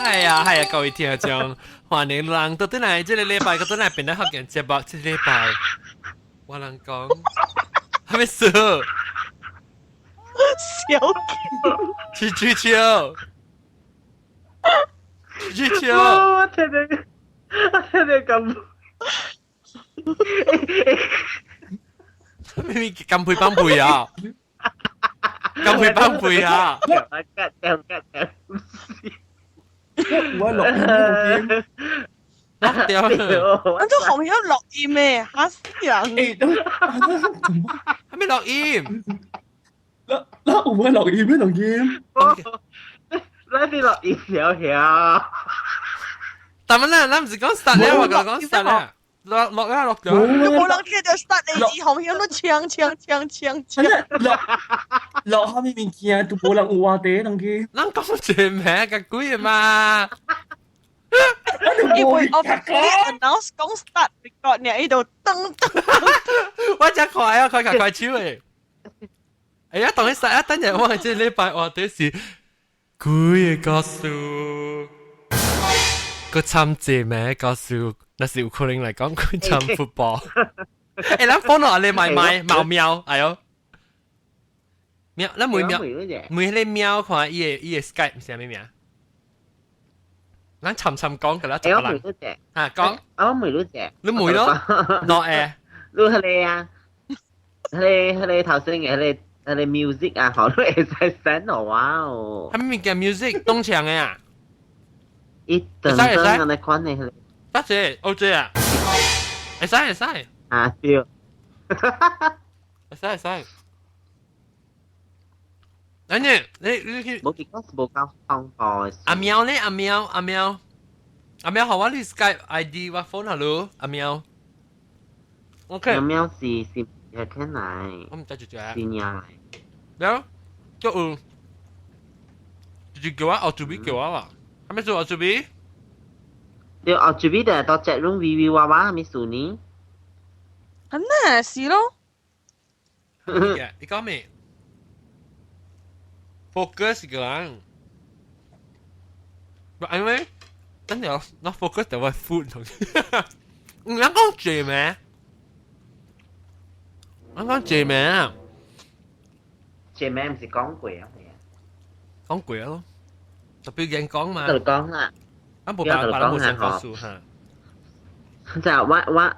哎呀，係啊，各位聽眾，歡迎人到轉來，這個禮拜閣轉來變得福建節目，這個禮拜我人講，係咪事？小去去笑，去去笑，我聽到咁，明明金配幫配啊，金配幫配啊，掉掉掉，我落音落掉，我都紅咗落音咩？嚇死人！誒，都係咪落音？那那有冇落音咩？落音？咱是落音了遐。但係咧，咱唔是講 start 咧，我講 start 咧，落落啊落咗。冇人聽到 start 你字紅響都搶搶搶搶搶。落落下面物件都無人有話題，人去。咱講全名個鬼嘛？因為我 announce 講 start record 呢，喺度噔噔。我真快啊，快快快手誒！哎呀，當你實一等日，我係這禮拜話的是幾個故事，個參字咩故事？那是有可能嚟講佢參 football。誒，咱放落嚟買買貓喵，哎喲，喵，咱每喵每個喵看伊個 Skype 是啥物名？咱沉沉講㗎啦，欸，我問你隻，嚇講，我問你隻，你問咯，落誒，你彼個啊，彼個頭先嘅彼個 music 啊，好，你會使 send 我哦。啥物物件 music 東牆嘅啊？伊等等按呢款的。得隻，哦這啊，會使會使。啊對。會使會使。等陣，你去。無結果是無夠方便。阿喵咧，阿喵阿喵，阿喵，好我你 Skype ID 我 phone 下阿喵。OK。阿喵是係聽來。我唔知住住。是娘。了，就有，就叫我後準備叫我啊，係咪做後準備？對，後準備就到 chat room 微微娃娃係咪數呢？係咩事咯？你講咩？Focus 個人，因為等陣我 focus 就係 food 同，唔啱講住咩？啱講住咩啊？住咩唔是講過啊？講過咯，特別人講嘛。就講啦。啊，無辦法，冇想告訴嚇。就我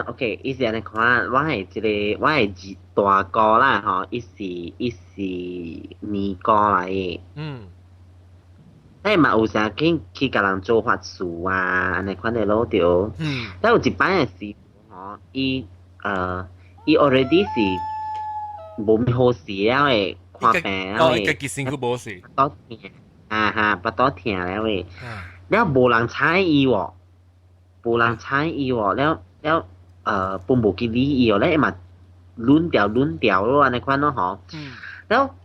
OK，伊是按呢款，我係一個我係二大哥啦吼，伊是二哥來的。但嘛有啥去共人做法事啊，按呢款的咯對。但有一擺的時吼，伊 already 是無咩好事了的，看病了的。哦，伊家己身軀無事。肚疼，啊哈，腹肚疼了的。了無人睬伊喎，無人睬伊喎，了了本無去理伊哦，咧伊嘛亂掉亂掉咯，按呢款咯吼。了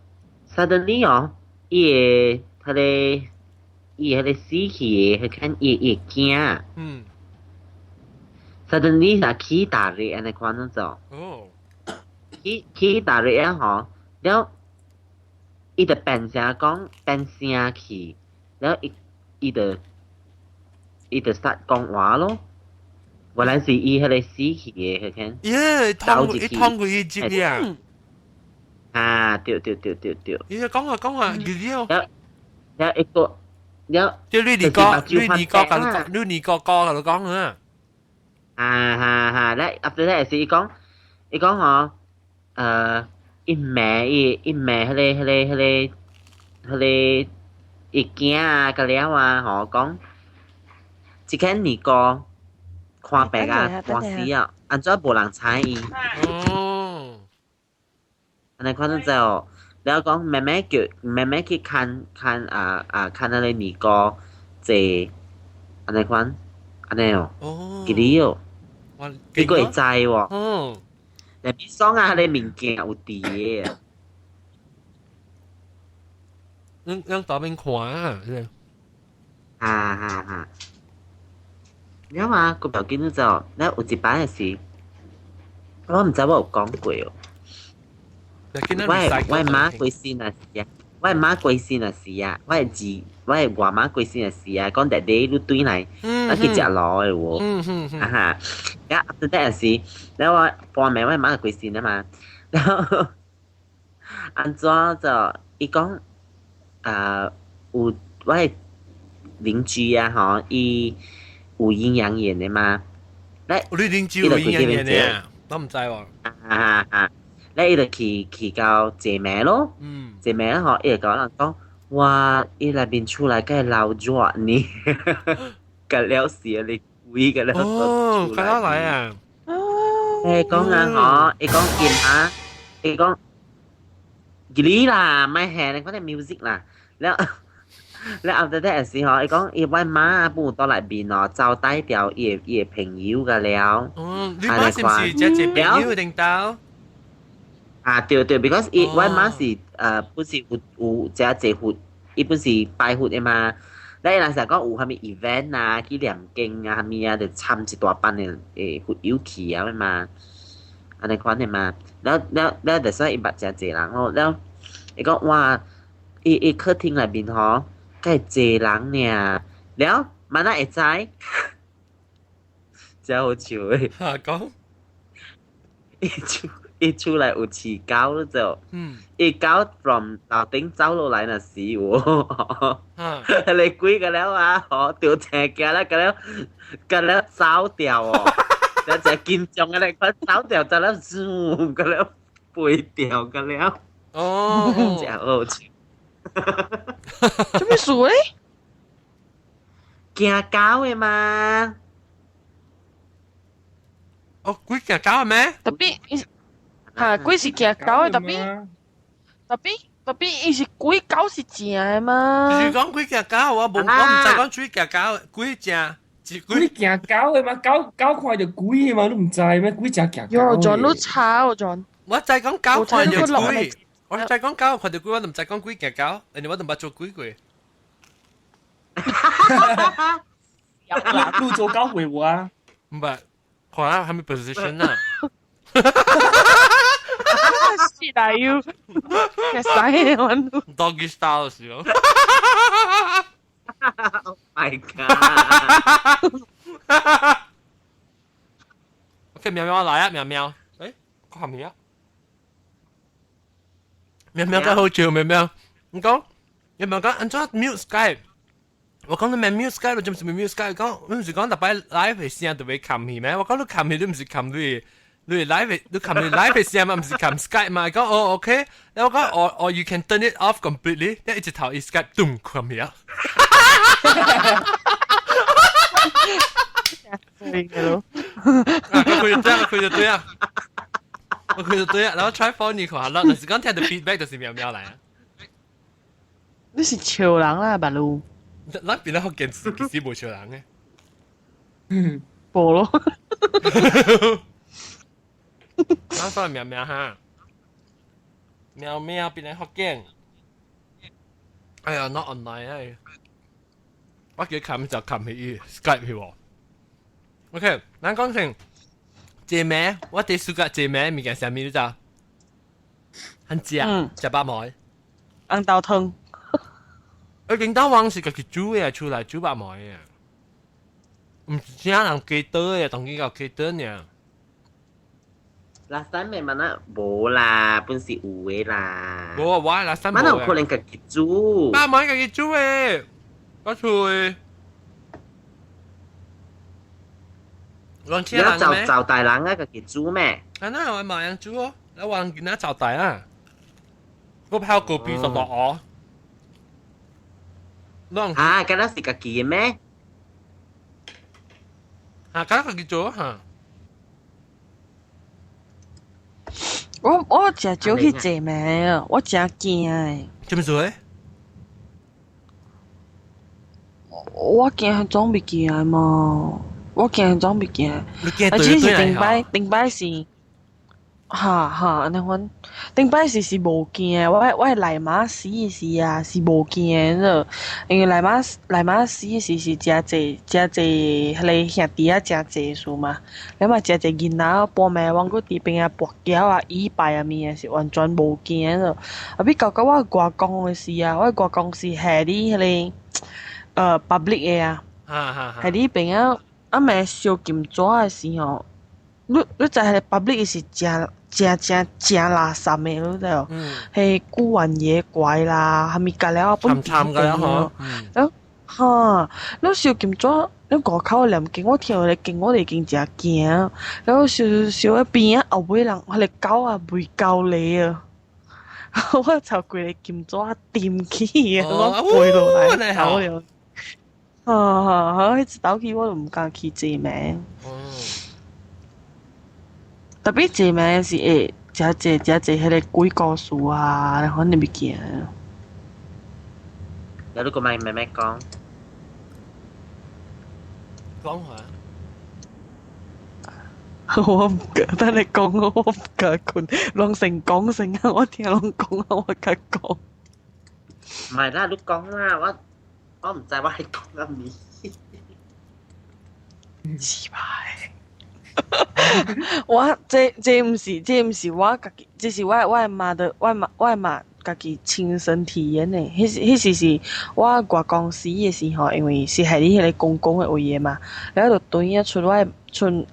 suddenly 哦，伊個彼個伊彼個死去的，彼看伊會驚。Suddenly 若起大熱按呢款咯就。哦。起大熱啊吼，了伊就變聲講變聲去，了伊就 start 講話咯。原來是伊彼個死去的，彼天。耶，通伊通過伊接啊！啊，對對對對對。伊講話講話，記得哦。了了一個了，即你二哥，你二哥甲你二哥哥甲你講啊。啊哈哈，咧 after that 是伊講，伊講吼，伊罵伊罵彼個伊囝啊，甲了啊，吼講，這間二哥看病啊，半死啊，按怎無人睬伊？哦，按呢款就了講妹妹叫妹妹去看看啊啊看彼个二哥坐，按呢款按呢哦，記得哦，你閣會知喎？哦，你別爽啊！彼个物件有佇的。咱咱當面看啊，哈哈哈！了啊，個表見就，咧有一擺的是，我毋知我有講過哦。我的媽過身若是啊，我媽過身啊時啊，我係我係外媽過身啊時啊，講弟弟你對來，我去食螺的喎。啊哈，呀，after that 時，然後我半暝我媽就過身啊嘛，然後按怎就伊講啊有我的鄰居啊吼，伊有陰陽眼的嘛，來，你鄰居有陰陽眼的，我毋知喎。啊啊！咧伊就去到坐暝咯，坐暝吼，伊就共人講，哇！伊內面厝內個流熱呢，個了死你鬼個了哦，佢攞來啊！誒講啊，嗬，伊講見啊，伊講你啦，咪係你講啲 music 啦，了了 after that 時候，伊講伊阮媽本到內面哦，招待掉伊的朋友個了。嗯，你媽是毋是這一朋友領導？啊對對，because 伊阮媽是本是有這濟佛，伊本是拜佛的嘛。你若是講有啥物 event 啊，去念經啊，啥物啊，就參一大班的佛友去啊嘛，按呢款的嘛。了了了，就所以伊捌誠濟人咯。了，伊講哇，伊客廳內面吼，閣濟人爾。了，萬哪會知？真好笑的。哈講，伊厝內有飼狗就，伊狗 from 樓頂走落來若死喎。你鬼個了啊！吼，掉青行了，個了走掉哦，就就緊張個咧，佢走掉就了 zoom 個了飛掉個了。真好笑。做咩事咧？驚狗的嘛？哦，鬼驚狗咩？特別，嚇，鬼是驚狗的，特別，特別，伊是鬼狗是正的嘛？就是講鬼驚狗，我無我毋知講鬼驚狗，鬼正是鬼驚狗的嘛？狗狗看著鬼的嘛？你毋知咩？鬼正驚狗。喲，John 你吵 John。我知講狗看著鬼，我知講狗看著鬼，我都毋知講鬼驚狗，因為我都毋捌做鬼過。你做狗會無啊？毋捌，看下係咪 position 啊？是啦，要其實我 Doggy style 時候。 Oh my god！ OK，喵喵來啊，喵喵。誒，個係咪啊？喵喵真好笑，喵喵。你講，你咪講按怎 mute Skype？我講你咪 mute Skype，你做咩 mute Skype？講你唔是講逐擺 live 嘅聲就會冚去咩？我講你冚去，你唔是冚你。你 live 你冚你 live 嘅聲嘛，唔是冚 Skype 嘛？講哦 OK，我講哦 you can turn it off completely，一直頭一 Skype 咚冚去啊！對嘅咯。佢就對啊，佢就對啊，佢就對啊，然後 try phone 你看啦，就是講聽到 feedback 就是喵喵來啊。你是笑人啦，白露。咱邊咧福建其實無笑人嘅。嗯，無咯。咱說喵喵哈，喵喵變咧福建。哎呀，not online 哎，我記冚就冚去 Skype 去喎。OK，咱講成這暝，我哋暑假這暝物件啥物你知？很食，食肉糜。紅豆湯。我見到王是家己煮的，出來煮肉糜的，毋是請人雞湯的，當今叫雞湯爾。 last time 咪問啦，無啦，本是有的啦。無啊，我 last time 無。有可能家己煮。肉糜家己煮的，我厝的。你就就大人啊，家己煮咩？啊，那我買人煮哦，我還見他就大啊。我泡個比十多哦。啊，敢若是家己的咩？啊，敢若家己做哈。我誠少去坐暝，我誠驚的。做咩事？我驚彼種物件嘛，我驚彼種物件。你驚啊，只是頂擺頂擺是，哈哈，按呢款頂擺時是無驚，我內媽死的時啊是無驚的，因為內媽死的時是誠濟誠濟彼个兄弟仔誠濟數嘛，了嘛誠濟囡仔半暝往閣佇邊仔跋筊啊、禮拜啊物的是完全無驚的。後尾到到我外公的時啊，我外公是下佇彼个public 的啊，下佇邊仔暗暝燒金紙的時吼，你知彼个 public 是誠誠誠誠垃圾的，你知無？彼古玩野怪啦，啥物甲了本慘慘个吼。哈，你燒金紙，你外口的念經，我聽彼个經，我就已經誠驚。然後燒燒彼邊仔後尾人，彼个狗啊袂夠力啊，我就規个金紙掂起啊，我飛落來走了。哈哈，彼一道去我就毋敢去坐暝。特別坐暝是會誠濟誠濟彼個鬼故事啊，款的物件。有你個咪咩咩講？講話。我毋敢，等你講我毋敢睏，攏成講成啊！我聽攏講啊，我敢講。唔係啦，你講啦，我毋知我係講緊咩。奇怪。我這毋是我家己，這是我的媽的，我的媽家己親身體驗的。彼時是我外公死的時候，因為是佇彼個公共的位的嘛，了就轉啊出我出有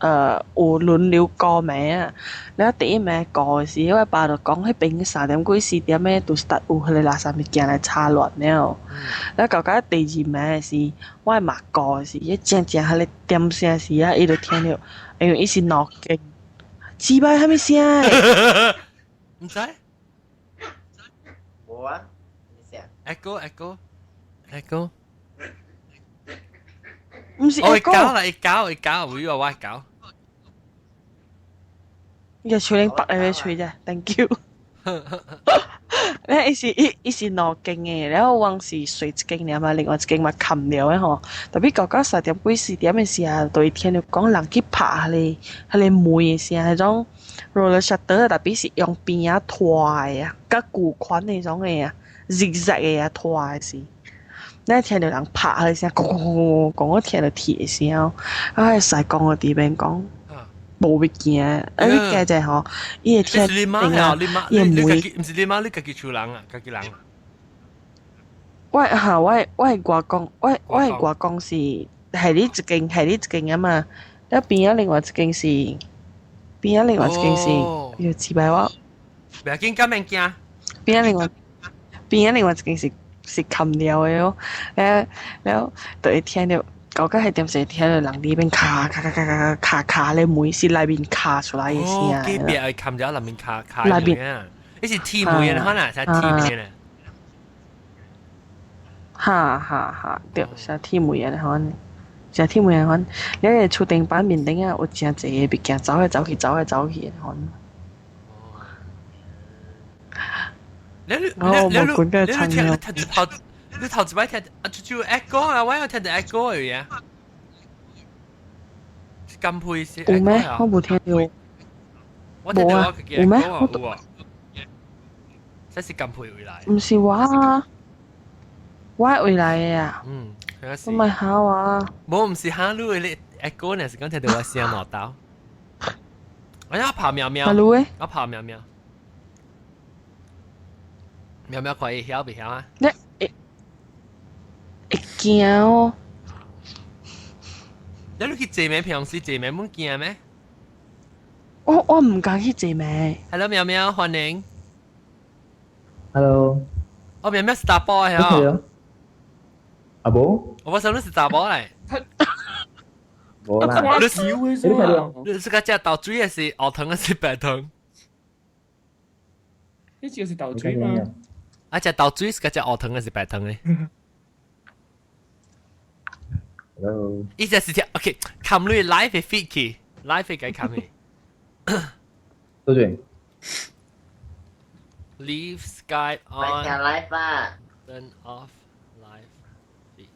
輪流顧暝啊。了第一暝顧的時，我爸就講彼邊3點幾4點的就 start 有彼個垃圾物件來吵亂了。了到到第二暝的時，我的媽顧的時，彼正正彼個點聲時啊，伊就聽著。因為伊是兩間，雞巴啥物聲？毋知。無啊，咩聲？Echo echo echo。毋是 echo。我搞啦，會搞會搞，會話我搞。伊個喙頂白個喙啫，Thank you。咧伊是伊是兩間的，然後我是睡一間爾嘛，另外一間嘛冚了的吼。特別到到3點幾4點的時候，就會聽著講人去拍彼個門的聲，彼種 roller shutter，特別是用邊仔拖的啊，較舊款彼種的啊，zigzag 的啊拖的是。你聽著人拍彼個聲，咣咣咣咣，我聽著鐵的聲，啊，西公就佇邊講。無物件，啊！你加者吼，伊會聽你媽啊？你媽，你家己毋是你媽，你家己厝人啊？家己人啊？我哈，我的外公，我的外公是係你一間，係你一間啊嘛。了邊仔另外一間是，邊仔另外一間是，喲，自擺我。袂要緊，敢免驚。邊仔另外一間是冚掉的哦，了了就會聽著。到尾彼點時聽著人佇邊卡卡卡卡卡卡卡咧門是內面卡出來的聲。哦，隔壁會冚咗內面卡卡內面。你是鐵門啊？可能是鐵門啊。哈哈哈，對，是鐵門啊，款，是鐵門款。你個厝頂板面頂啊，有誠濟個物件走來走去，走來走去的款。你你你你你聽你聽頭你頭一擺聽啊，就 echo 啊，我有聽著 echo 嘅啊。金配是有咩？我無聽著。我聽著我自己有咩？有啊。這是金配回來。毋是我啊，我回來的啊。嗯，我咪嚇我。無，毋是嚇你的，你 echo 呢是講聽著我聲兩道。我要拍喵喵。我拍喵喵。喵喵可以曉袂曉啊？你會驚哦！你去坐暝平時坐暝毋驚咩？我毋敢去坐暝。 Hello，喵喵，歡迎。 Hello。我喵喵是查埔的哦。阿無？我想你是查埔來。無啦。你是你是個食豆水還是烏糖還是白糖？呢隻是豆水嗎？啊，食豆水是個食烏糖還是白糖呢？ Hello。伊隻是聽 OK，冚你 live feed 去，live 嘅冚去。多謝。 Leave Skype on。聽 live 啊。 Turn off live feed。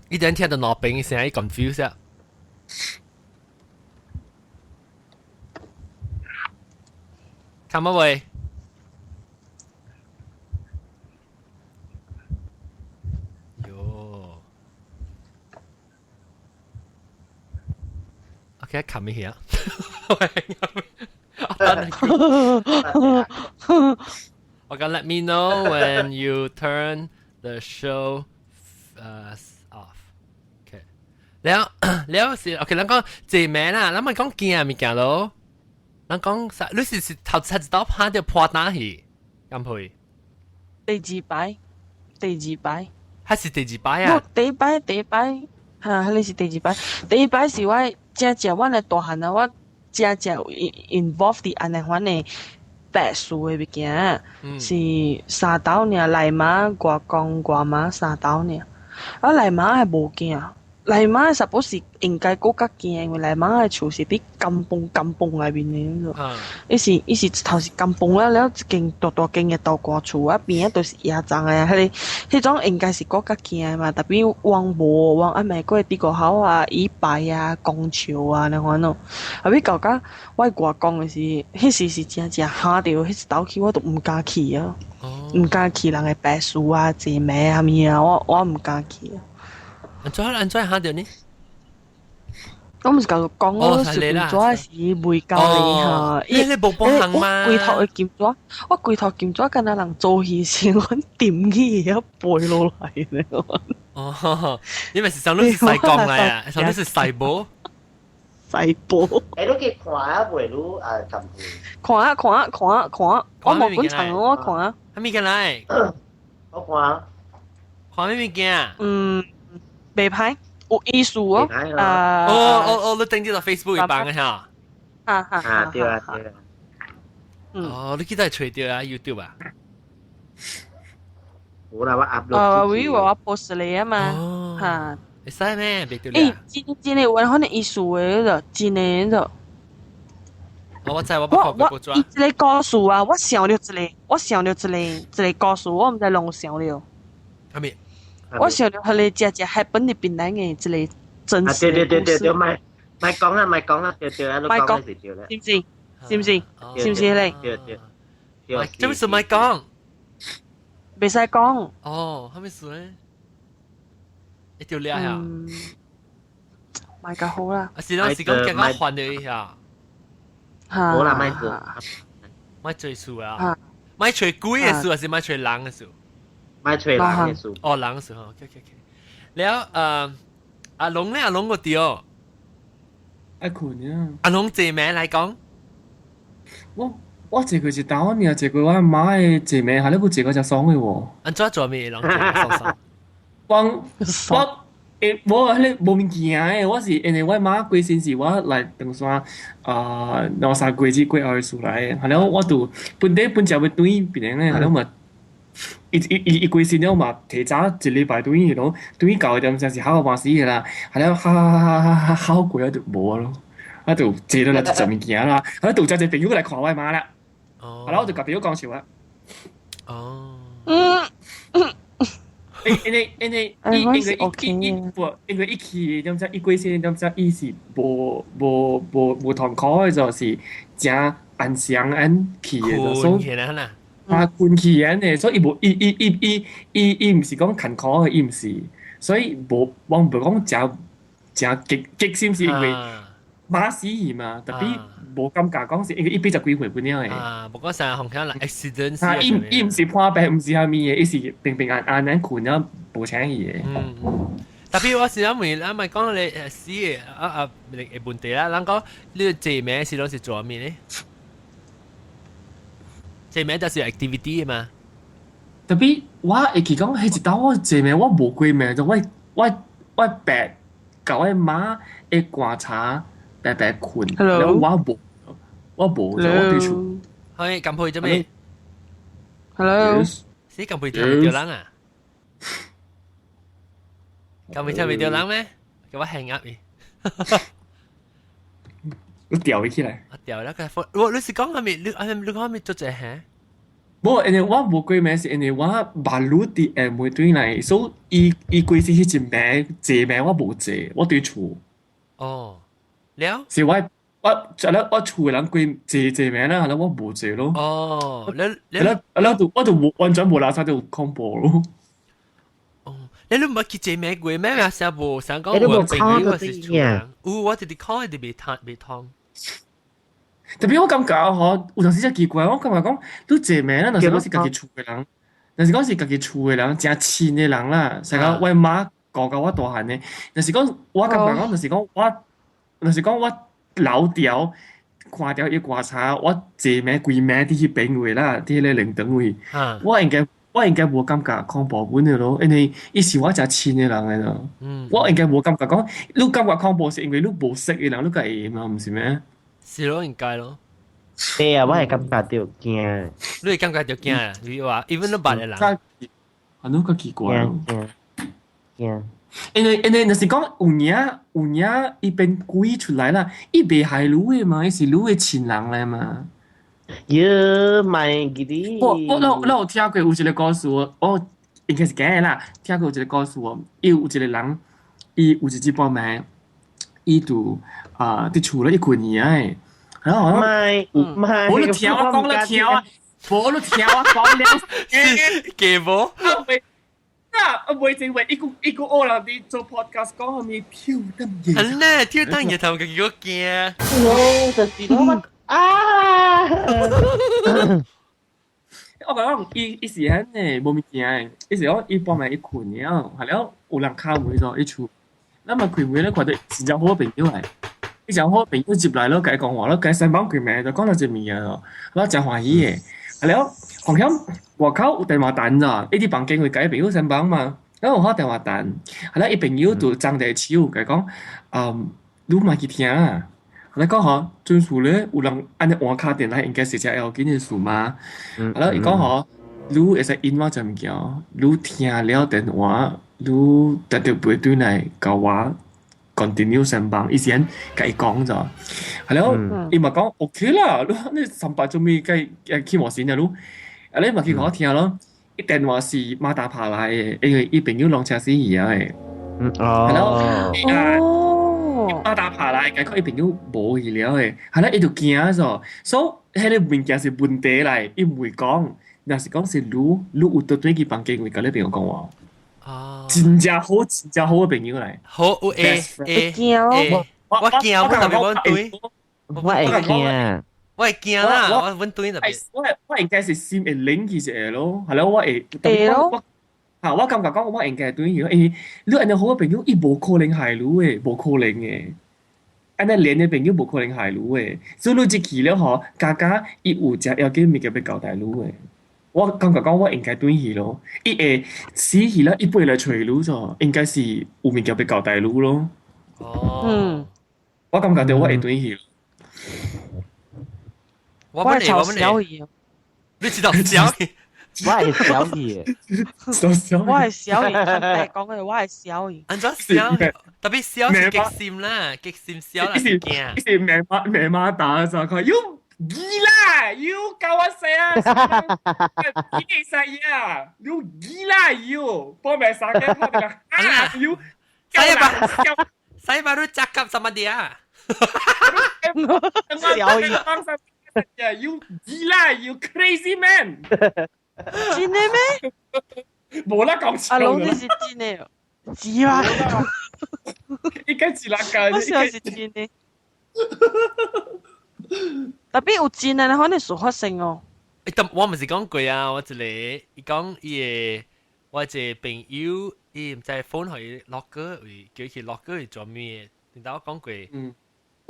伊陣聽到兩邊聲，伊 confuse 啊。看乜喂？喲，OK，冚一下。我講 let me know when you turn the show off。了了是 OK，咱講這名啦，咱咪講驚物件咯。咱講啥？你是是頭才一道拍著破單去，敢配？第二擺，第二擺，還是第二擺啊？第一擺，第一擺，哈，彼個是第二擺。第一擺是我正正阮的大漢啊，我正正 involve 佇按呢款的白事的物件，是三兜爾，內媽、外公、外媽三兜爾。啊，內媽係無驚。內媽 suppose 是應該閣較驚，因為內媽的厝是佇甘榜甘榜內面的，伊是伊是一頭是甘榜啦，了一間大大間的豆干厝啊，邊仔都是野葬的，彼个彼種應該是閣較驚的嘛。特別阮無，阮阿妹過佇五口啊，伊拜啊，公笑啊，按呢款咯。後尾到甲我外公的時，彼時是真正嚇著，彼一兜去我都毋敢去啊，毋敢去人的白事啊、坐暝啊物啊，我我毋敢去啊。按怎按怎嚇著呢？我毋是共你講，我是金紙是袂夠哩哈。你你無幫行嘛？我規頭的金紙，我規頭金紙敢若人做戲時，阮沉去遐飛落來咧。哦，你咪是上你是細講來啊？上你是細波？細波。欸，你去看啊？袂愈啊？咁看啊看啊看啊看啊！我無管層，我看啊。啥物件來？我看。看啥物件？嗯。袂歹，有意思哦。啊！哦哦哦，你登記到 Facebook 入版嘅嚇？啊啊啊！對啊對啊。哦，你記得揣著啊 YouTube 啊？有啦，我 upload。啊，我我 post 你啊嘛，嚇。會使咩？袂著欸，真真的有可能意思的就真的就。我知我我我伊這個故事啊，我想著一個，我想著一個一個故事，我毋知攏有想著。啥物？我想著彼个食食 happen 佇檳榔的一個真實的故事。對對對對，莫莫講啦，莫講啦，對對啊，你講是對啦。是毋是？是毋是？是毋是彼个？對對對。這物事莫講？袂使講。哦，啥物事咧？會著掠呀？莫較好啦。啊是咯，是講驚我還著伊下。好啦，莫做。莫做事啊！莫揣鬼的事，還是莫揣人的事？莫揣人的事。哦，人的事吼，OK OK OK。了，阿龍咧，阿龍個對。愛睏啊！阿龍坐名來講。我我坐過一道爾，坐過我阿媽的坐名，下咧閣坐過誠爽的喎。按怎做咩人爽爽？我我欸，無彼个無物件的，我是因為我媽過身是我來長山啊兩三個月過後的事來的，後了我就本底本食欲轉檳城咧，後了嘛，伊伊伊伊過身了嘛，提早一禮拜轉去咯，轉去到的點真是好半死的啦，後了哈哈哈哈哈好過啊就無咯，啊就坐落來就食物件啦，啊就遮濟朋友來看我媽啦，後來我就共朋友講笑啊。哦。嗯。因為因為伊因為伊伊無因為伊去點知伊過身點知伊是無無無無痛苦的，就是誠安詳安去的，所以啊睏去按呢，所以伊無伊伊伊伊伊伊毋是講艱苦的，伊毋是，所以無我無講誠誠激激心是因為馬死伊嘛，特別無感覺講是因為伊八十幾歲本了的。啊，無講啥紅起來 accident。啊，伊伊毋是破病，毋是啥物的，伊是平平安安安睏了無請伊的。嗯，特別我是想問，咱咪講你死的啊啊，會問題啦，咱講你坐名是攏是做咩呢？坐名就是 activity 嘛。特別我會記講，彼一道我坐名我無過名，就我我我爸共我媽會觀察。白白睏，然後我無，我無，我對厝。係撳配做咩？Hello。死撳配聽袂著人啊？撳配聽袂著人咩？叫我 hang up 伊。你掉伊起來。我掉啦，佢我你是講啥物？你啊你講啥物做者嚇？無，因為我無過名是因為我馬路佇下暝轉來，所以伊伊規時彼一暝坐暝我無坐，我對厝。哦。了，是我我就咧我厝嘅人規坐坐名啦，係啦，我無坐咯。哦，你你係啦，係啦，就我就無完全無垃圾就恐怖咯。哦，你都唔係去坐名過咩？咩成無想講你都無我朋友看我是厝人，有我直直看伊直未通未通。特別我感覺嗬，有陣時真奇怪，我感覺講你坐名啦，若是講是家己厝嘅人，若是講是家己厝嘅人，誠親嘅人啦，成個我媽顧到我大漢嘅，若是講我感覺講，若是講我老掉看掉伊棺材，我坐名規名佇彼邊位啦，佇彼個靈堂位，我應該無感覺恐怖本嘅咯，因為伊是我誠親嘅人嚟咯。我應該無感覺講，你感覺恐怖是因為你無識嘅人，你才會嘛，毋是咩？是咯，應該咯。對啊，我係感覺到驚。你會感覺到驚啊？你話 even 你捌嘅人，啊，你較奇怪驚驚驚。因為若是講有影有影，伊變鬼出來啦，伊袂害你的嘛，伊是你的親人來嘛。喲，莫記得。我有聽過有一個故事，我應該是假的啦。聽過有一個故事哦，伊有一個人，伊有一日半暝，伊就啊佇厝咧伊睏去啊，然後莫莫，無你聽我講，你聽我，無你聽我講了，是假無？啊！袂正話，一個學人佇做 podcast 講啥物跳燈夜。係咧，跳燈夜頭個叫我驚。哦，就是我啊！我講伊伊是安呢，無物件，伊是講伊半暝伊睏了，係了有人敲門咗，伊厝，咱嘛開門咧，看到真正好朋友來，伊真好朋友入來咯，共伊講話咯，共伊三房開門就講到一物件咯，我誠歡喜的。係了，況且外口有電話單咋，伊佇房間會共伊朋友三房嘛，然後有電話單，係了伊朋友就張佇手，共伊講，嗯，你莫去聽啊。你講吼，真事咧，有人按呢換卡電來，應該是只要緊的事嘛。啊，了伊講吼，你會使引我一物件，你聽了電話，你絕對袂轉來共我 continue 上網，伊是按共伊講咋。係了，伊嘛講 OK 啦，你300做咩計起無線啊？你，啊你嘛去予我聽咯。伊電話是馬達拍來的，因為伊朋友攏車死去啊的。哦。係了。馬達拍來，結果伊朋友無去了的，係啦，伊就驚咗，所以彼個物件是問題來，伊毋會講，若是講是你，你有倒轉去房間會共你朋友講話。哦。真正好，真正好的朋友來。好，有 A A 驚咯，我驚，我特別阮對，我會驚，我會驚啦，我阮對特別。我應該是心會冷去一下咯，係咯，我會。會咯。啊！我感覺講我應該對伊，因為你按呢好的朋友，伊無可能害你的，無可能的。按呢連的朋友無可能害你的，所以你一去了吼，加加伊有誠要緊物件欲交代你的。我感覺講我應該轉去咯，伊會死去了，伊飛來揣你咗，應該是有物件欲交代你咯。哦。我感覺著我會轉去。我我係小魚。你知道小魚？我係小魚，我係小魚，坦白講嘅，我係小魚。按怎小？特別小是激心啦，激心小啦是驚。伊是命馬命馬打就佢，you gila, you kawan saya ini saya, you gila you, 幫命殺嘅，啊 you， Saya baru cakap sama dia。小魚。 You gila, you crazy man！真的咩？無啦講笑。阿龍你是真的，是啊。應該是啦，我想是真的。特別有真的，可能事發生哦。但我毋是講過啊，我一個伊講伊個我一個朋友，伊毋知 phone 予伊 locker 位，叫伊去 locker 去做咩？聽到我講過。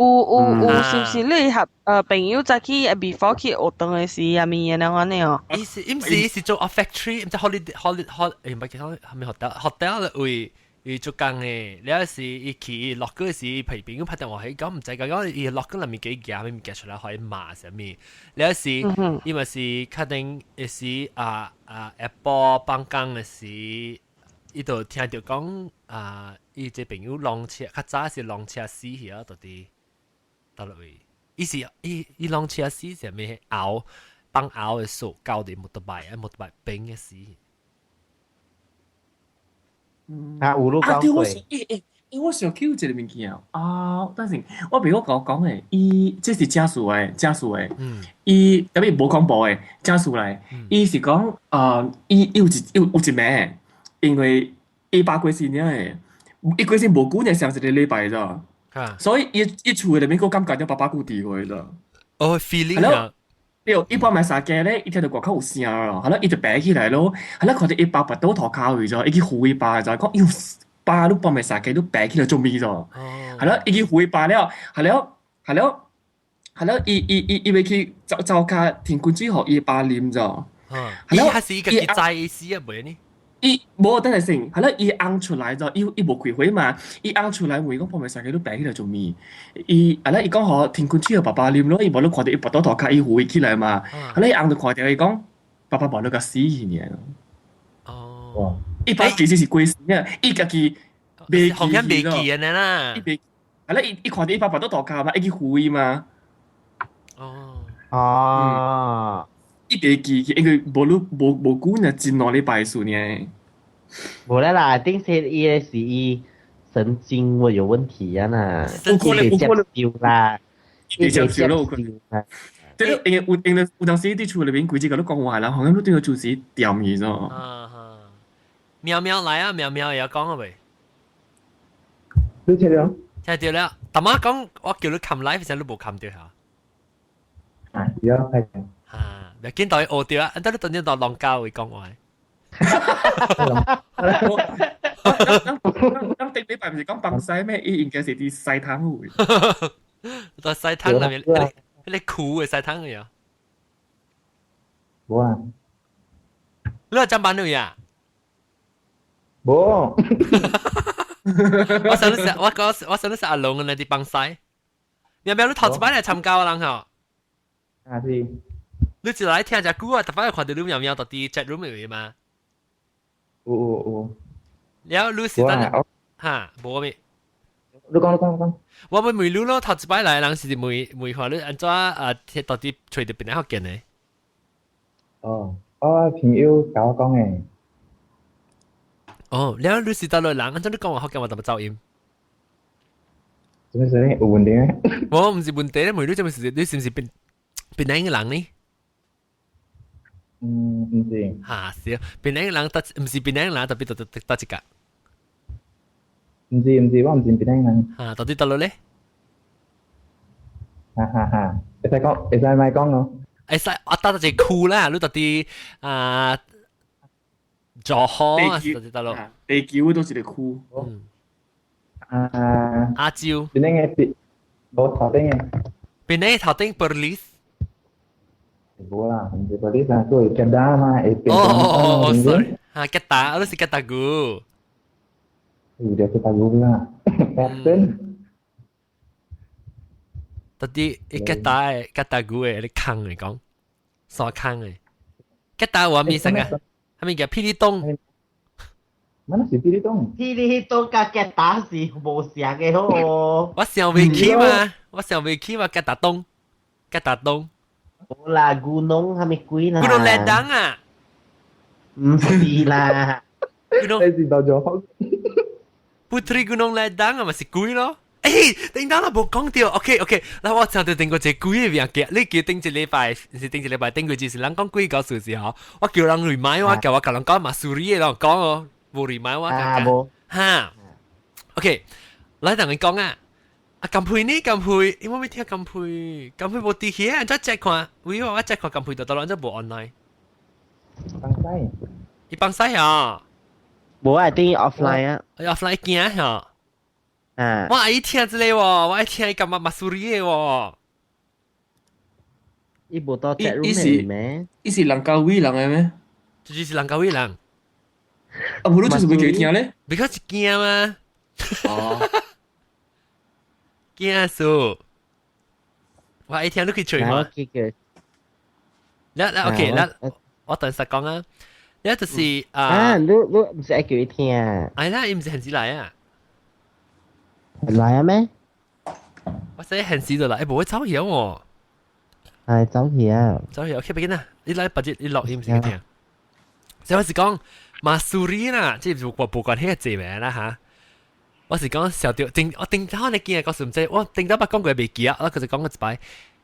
有有有，是毋是你合朋友早起 before 去學堂的時啊物的那款哦？伊是伊毋是伊是做 factory，毋知 holiday holiday hol，毋捌叫啥物 hotel hotel 位伊做工的，了是伊去 locker 時，朋友拍電話去講，毋知講講伊 locker 內面幾件物件出來，予伊罵啥物？了是伊嘛是確定是啊啊下晡放工的時，伊就聽著講啊，伊這朋友挵車，較早是挵車死去啊，到底。佗落位，伊是伊伊挵車死啥物牛放牛的數交佇摩托擺，啊摩托擺崩的死。啊，有你講過。欸欸，因為我想 Q 一個物件啊，等陣我比我講講嘅，伊這是正數嘅，正數嘅，伊特別無恐怖嘅，正數來，伊是講啊，伊有一有有一暝，因為伊爸過身了嘅，伊過身無久呢，上一個禮拜咋，所以伊伊厝內面個感覺到爸爸故佇去咋。哦，feeling 啊！對，伊半暝三更咧，伊聽到外口有聲咯，係啦，伊就爬起來咯，係啦，看到伊爸跋倒塗跤去咗，伊去扶伊爸就講，喲，爸你半暝三更你爬起來做咩咗？係啦，伊去扶伊爸了，係了，係了，係了，伊伊伊伊欲去走走跤天滾水予伊爸啉咗。係啦，伊是伊家己知意思啊，袂呢？伊無等下先，係啦，伊翁出來咗，伊伊無開會嘛，伊翁出來問講半暝三更你爬起來做咩？伊啊啦，伊講予天滾水予爸爸啉咯，伊無你看到伊跋倒塗跤，伊扶伊起來嘛，係啦，伊翁就看到伊講爸爸無你共死去呢。哦，伊爸其實是過身啊，伊家己袂好像袂記的啦。伊袂，係啦，伊伊看到伊爸跋倒塗跤嘛，伊去扶伊嘛。哦，哦。伊袂記，因為無你無無久呢，真兩禮拜事呢。無啦啦，頂是伊的是伊神經會有問題啊呐，有可能有可能接受啦，伊接受咯，有可能。即係因為有因為有當時佇厝內面規日共你講話啦，好像你對個就是掂伊咗。啊喵喵來啊，喵喵也要講啊未？你聽到？聽到了。大媽講，我叫你撳 live 時，你無撳到嚇。啊，對啊，係。啊，別見到伊學到啊，等你等陣到浪教會講話。咱頂禮拜毋是講放西咩？伊應該是佇西湯會。在西湯內面，迄個苦的西湯嘅啊。無啊。你係怎辦女啊？無。我想你食，我講我想你食阿龍嘅那啲放西。你有沒有你頭一擺來參加我人吼？啊是。你一來聽隻久啊，逐擺看到你喵喵到佇 chat room 裏面嘛？有有有。了，你是等哈無咩？你講你講你講。我欲問你咯，頭一擺來人是問問看你按怎啊？到底揣著邊個福建的？哦，我朋友共我講的。哦，了你是佗落人，按怎你講話福建話淡薄走音？做咩事呢？有問題咩？無，毋是問題咧，問你做咩事？你是毋是檳檳城的人呢？嗯，毋是。哈，是啊，檳城人，佗毋是檳城人，特別佗佗佗一個。毋是毋是，我毋是檳城人。哈，到底佗落咧？哈哈哈，會使講，會使莫講哦。會使，啊，佗一個區啦，你到底啊，柔佛啊，到底佗落？地球都是一個區。嗯。啊。亞洲。檳城的檳，無頭頂的。檳城頭頂 Perlis。無啦，毋是 Perlis 啊，做吉打嘛，會變。哦哦哦，sorry，哈，吉打，我是吉打古。有隻吉打古啦，Captain。到底伊吉打的吉打古的，你坑來講，山坑的。吉打有啥物啥個？啥物叫霹靂東？乜是霹靂東？霹靂東佮吉打是無相的好。我想袂起嘛，我想袂起嘛，吉打東，吉打東。無啦，gunung 啥物鬼啦？Gunung Ledang 啊？毋是啦。 Gunung 你是到咗好。 Puteri Gunung Ledang 啊，咪是鬼咯。欸，頂當啦，無講著，OK OK，嗱我聽到頂過一個鬼的名字，你記頂一禮拜，是頂一禮拜，頂過就是人講鬼故事時候，我叫人 remind 我，叫我共人講嘛，sorry 的人講哦，無 remind 我。啊，無。哈，OK，來同你講啊，啊，金佩呢？金佩，因為未聽金佩，金佩無佇遐，按怎 check 看？為我 check 看金佩就得咯，按怎無 online？放西。伊放西啊？無啊，等於 offline 啊。 offline 驚嚇。啊！我愛聽這個喎，我愛聽伊感覺嘛 sorry 的喎。伊無到 chat room 裡面？伊是蘭卡威人的咩？就是蘭卡威人。啊，無你就是袂記聽咧？ because 是驚嘛。哦。驚數。我愛聽你去揣嘛。來來，OK，來，我等下講啊。了就是啊。啊，你你毋是愛叫伊聽？哎啦，伊毋是現時來啊。來啊咩？我寫現時就來，欸，無會走去喎。係走去啊！走去，OK，別緊啦。你來別日你錄音先聽。所以我是講馬蘇里啦，這無無關係個字名啦嚇。我是講小掉頂我頂頭你見嘅故事唔知，我頂頭捌講過未記啊，我佢就講過一擺。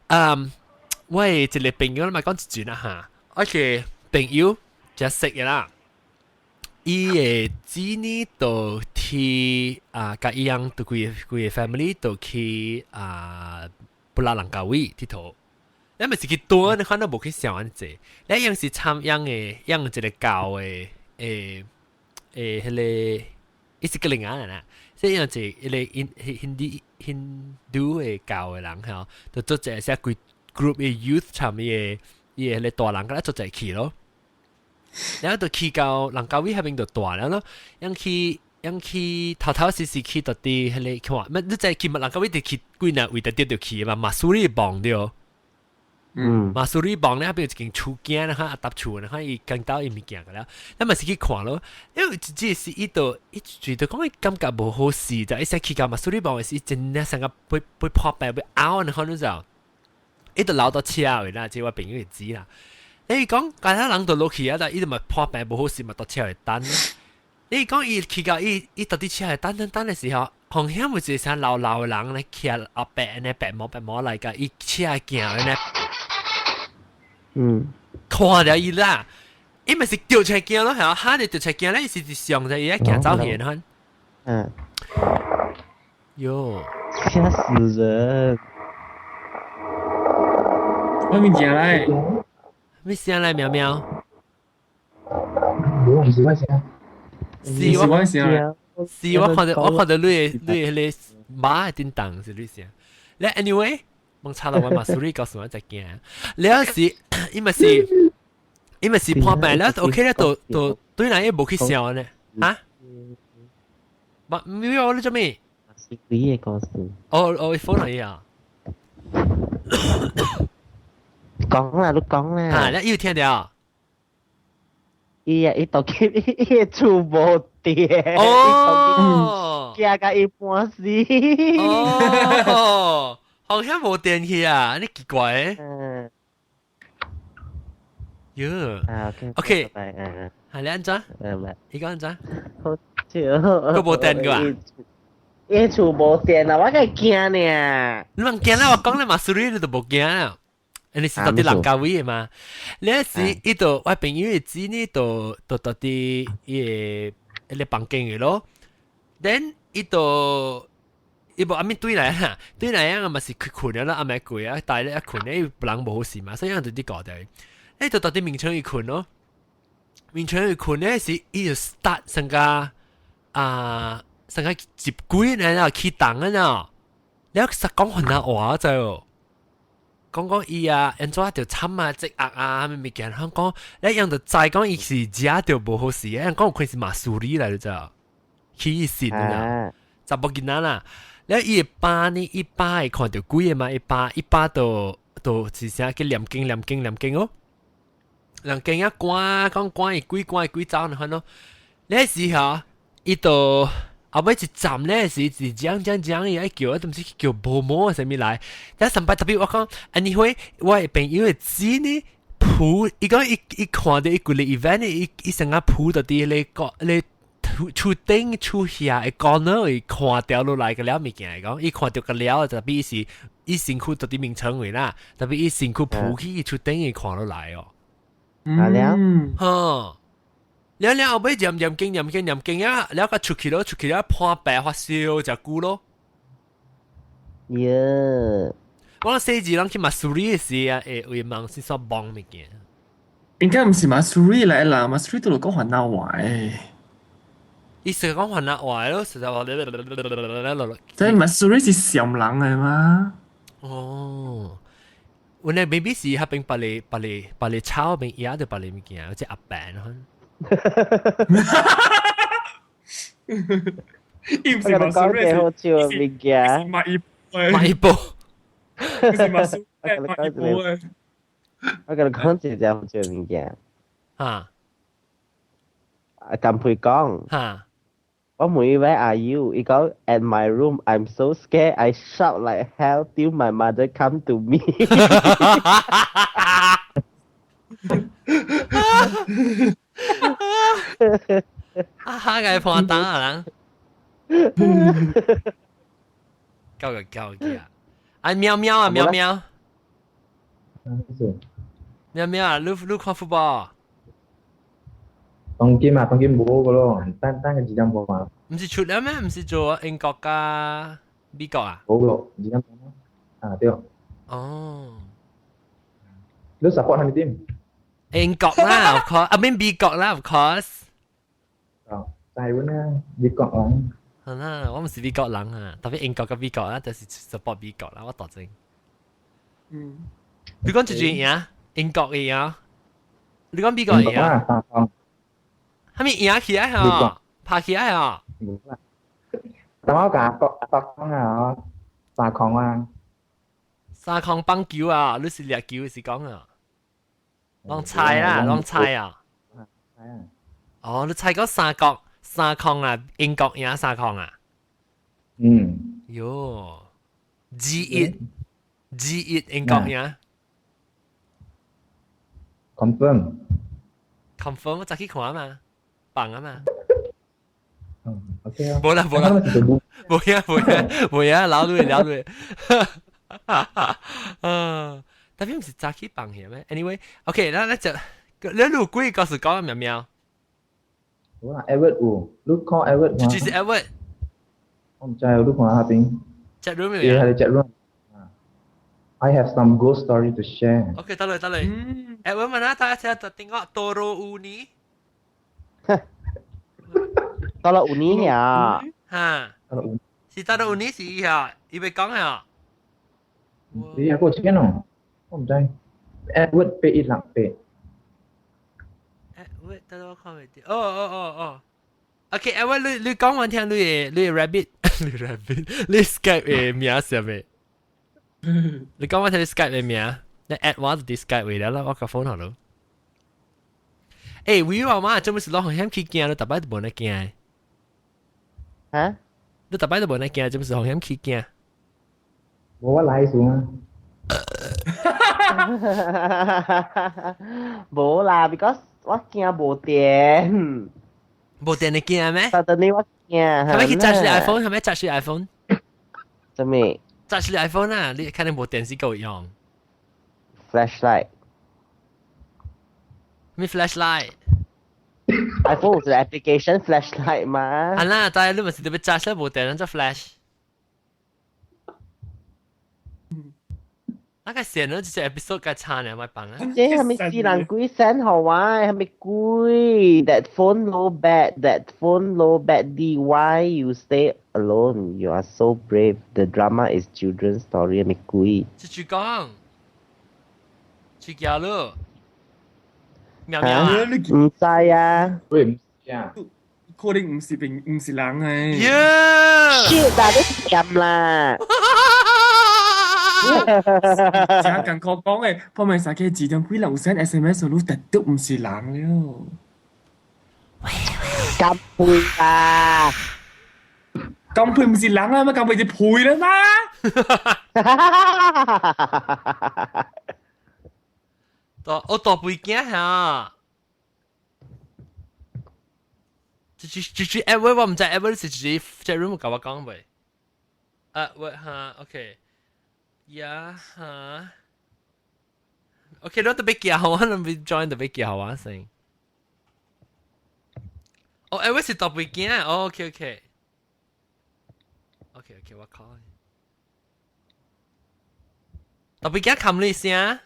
嗯，我一個朋友咪講一陣啦嚇，我個朋友就識嘅啦。伊嘅子呢就去啊，佮伊樣就規個規個 family 就去啊，布拉蘭加威𨑨迌。你咪是去多，你可能無去想按濟。你樣是參樣嘅，樣一個教嘅，誒誒，彼個伊是個另外人啦。所以樣一個印印度印度嘅教嘅人吼，就做一個寫規 group 嘅 youth 參伊個伊個彼個大人，佮做一去咯。然後就去到蘭卡威彼邊就大了咯，樣去樣去頭頭時時去到佇彼個看，乜你知去蘭卡威就去幾若位特啲就去嘛，馬蘇里望著。嗯，馬蘇里望咧，彼邊有一間厝囝咧，哈，搭厝咧，哈，伊講到伊物件個了，咱嘛是去看咯，因為這是伊就伊覺得講伊感覺無好勢，就伊先去到馬蘇里望的時，真正成個被被破病被拗，你看你知道？伊就留到車位啦，這我朋友會知啦。你講，其他人就落去啊，但伊就咪破病無好勢，嘛到車會等。你講伊去到伊伊到底車會等等等的時候，紅險有一個啥老老的人咧，騎後壁呢白毛白毛來個，伊車行呢。嗯，看著伊啦，伊咪是掉出來行咯，係哈你掉出來行咧，伊是上就伊一行走去的。嗯。喲，嚇死人！我物件來，咩聲來喵喵？無，毋是我聲。是我我聲。是我看到我看到你的你的彼個馬的叮當是你聲。咧，anyway。蒙查了我嘛，sorry 告訴我再見。了是，伊咪是，伊咪是破病了，OK 了，都都對人伊無去想呢，啊？嘛，沒有你做咩？是你的故事。哦哦，可能啊。講啦，你講啦。啊，你又聽到？伊啊，伊都去伊厝無電。哦。驚甲伊半死。哦。好像無電去啊！你奇怪。嗯。喲。啊，OK。 OK。係你按怎？嗯，你講按怎？好笑。佢無電㗎啊？伊厝無電啊，我梗係驚呢。你毋驚啦，我講你嘛，sorry，你都無驚啦。你是到佇蘭卡威的嘛？你是伊就我朋友的子呢，就就到佇伊個彼個房間的咯。Then 伊就。伊無阿咪對來哈，對來啊嘛是去睏了啦，阿咪過啊，但係咧一睏咧，人無好勢嘛，所以人就佇搞掉。你就到佇眠床去睏咯，眠床去睏咧是伊就 start 成個啊，成個接鬼呢，然後起動啊呢，你實講雲南話就，講講伊啊，按怎就慘啊，積壓啊，啥物件，香講你樣就知講伊是食著無好勢，人講有可能是馬蘇里來就，起線啊，查某囡仔啦。了伊的爸呢？伊爸會看著鬼的嘛？伊爸伊爸就就是啥去念經念經念經哦。念經啊，趕講趕伊鬼趕伊鬼走呢，款咯。那時候伊就後尾一站咧是是講講講伊愛叫，都毋是去叫保姆啥物來。但上擺特別我講，anyway，我的朋友的子呢，抱伊講伊伊看著伊規個 event，伊伊成個抱到佇彼個彼個。厝頂厝下會講呢，會看掉落來個了物件講，伊看著個了，特別是伊身軀到佇眠床位啦，特別伊身軀抱起伊厝頂伊看落來哦。啊了，呵，了了後尾念念經念經念經啊，了個出去咯，出去了破病發燒誠久咯。耶！我細字人去馬蘇里的時啊，會會望是說望物件。應該毋是馬蘇里來啦，馬蘇里都講雲南話誒。伊是講雲南話咯，實在話。即係馬蘇里是暹人來嘛？哦，阮的 maybe 是彼邊別个別個別個草邊野著別個物件，即阿病咯。伊毋是馬蘇里，好笑的物件。馬伊馬伊波，毋是馬蘇里，馬伊波誒。我共你講一隻好笑的物件。哈？啊，甘佩講。哈？我問伊 Where are you？伊講 At my room. I'm so scared. I shout like hell till my mother come to me 啊哈！個破膽啊人。夠個夠嘅啊！哎喵喵啊喵喵！喵喵啊！你看 football？當今啊，當今無個咯，等等個時間無嘛。唔是出了咩？唔是做英國加美國啊？無個時間啊對。哦。你 support 係咪點？英國啦，of course，啊邊美國啦，of course。哦，台灣啊，美國人。係啦，我唔是美國人啊，特別英國佮美國啊，就是 support 美國啦，我當真。你講一句贏，英國贏，你講美國贏。啊，係咪贏起來嚇？拍起來嚇？無啦。但我講國國講啊，3-0啊。 3-0棒球啊，你是掠球是講啊？攏猜啦，攏猜啊。哦，你猜講三國三空啊？英國贏3-0啊？嗯。喲，G 1 G 1英國贏。 Confirm。 Confirm 我早去看嘛，放啊嘛。嗯，OK 啊。無啦無啦，無呀無呀無呀，老對老對。啊，特別唔是早去放嘅咩？Anyway，OK，咱就你有幾個是講喵喵？無啦，Edward 有，你看 Edward 就是 Edward。我唔知，你看下邊。 Chat room 未啊？係 chat room。I have some ghost story to share. OK，得啦得啦。Edward mana tak saya tengok Toro Uni. Toro Uni 呀。哈。是 Toro Uni 是呀，伊欲講呀。你有個錢哦，我唔知。Edward 816 8。 Edward 得我看未到。哦哦哦哦。OK，Edward 你講完聽你的 rabbit，你 rabbit，你 Skype 的名是啥物？你講我聽你 Skype 的名，你 add 我佇 Skype 位了啦，我個 phone 好咯。欸，微我媽做咩事攏風險去驚，你逐擺都無咧驚。嚇？你逐擺都無咧驚，做咩事風險去驚？無我來數啊。無啦，because 我驚無電。無電你驚咩？但係我驚。係咪去揸住 iPhone？係咪揸住 iPhone？做咩？揸住 iPhone 啊！你肯定無電是夠用。 Flashlight。咩 flashlight？ iPhone 是 application flashlight 嘛？啊啦，但係你咪是特別揸出無電，做 flash。那個線呢，就是 episode 該差呢，咪放啊！這係咪四人鬼 send 好啊？係咪鬼？That phone low bat, that phone low bat. D why you stay alone? You are so brave. The drama is children's story. 係咪鬼？是住講，住家咯，喵喵啊！唔知啊。喂，唔知啊。可能唔是平，唔是人誒。 Yeah！ Shit，但係你撳啦。真艱苦講嘅，破命三個自動幾人有 send SMS，你特都唔是人了。咁配啊！咁配唔是人啊，乜咁配就配啦嘛。大我大背景嚇，就 Edward 我唔知 Edward 是直接 room 甲我講未？啊，喂嚇，OK。呀哈，OK，你特別驚我，你別 join 特別驚我先。哦，誒，我是特別驚，哦，OK OK。OK OK，我 call。特別驚冚你聲。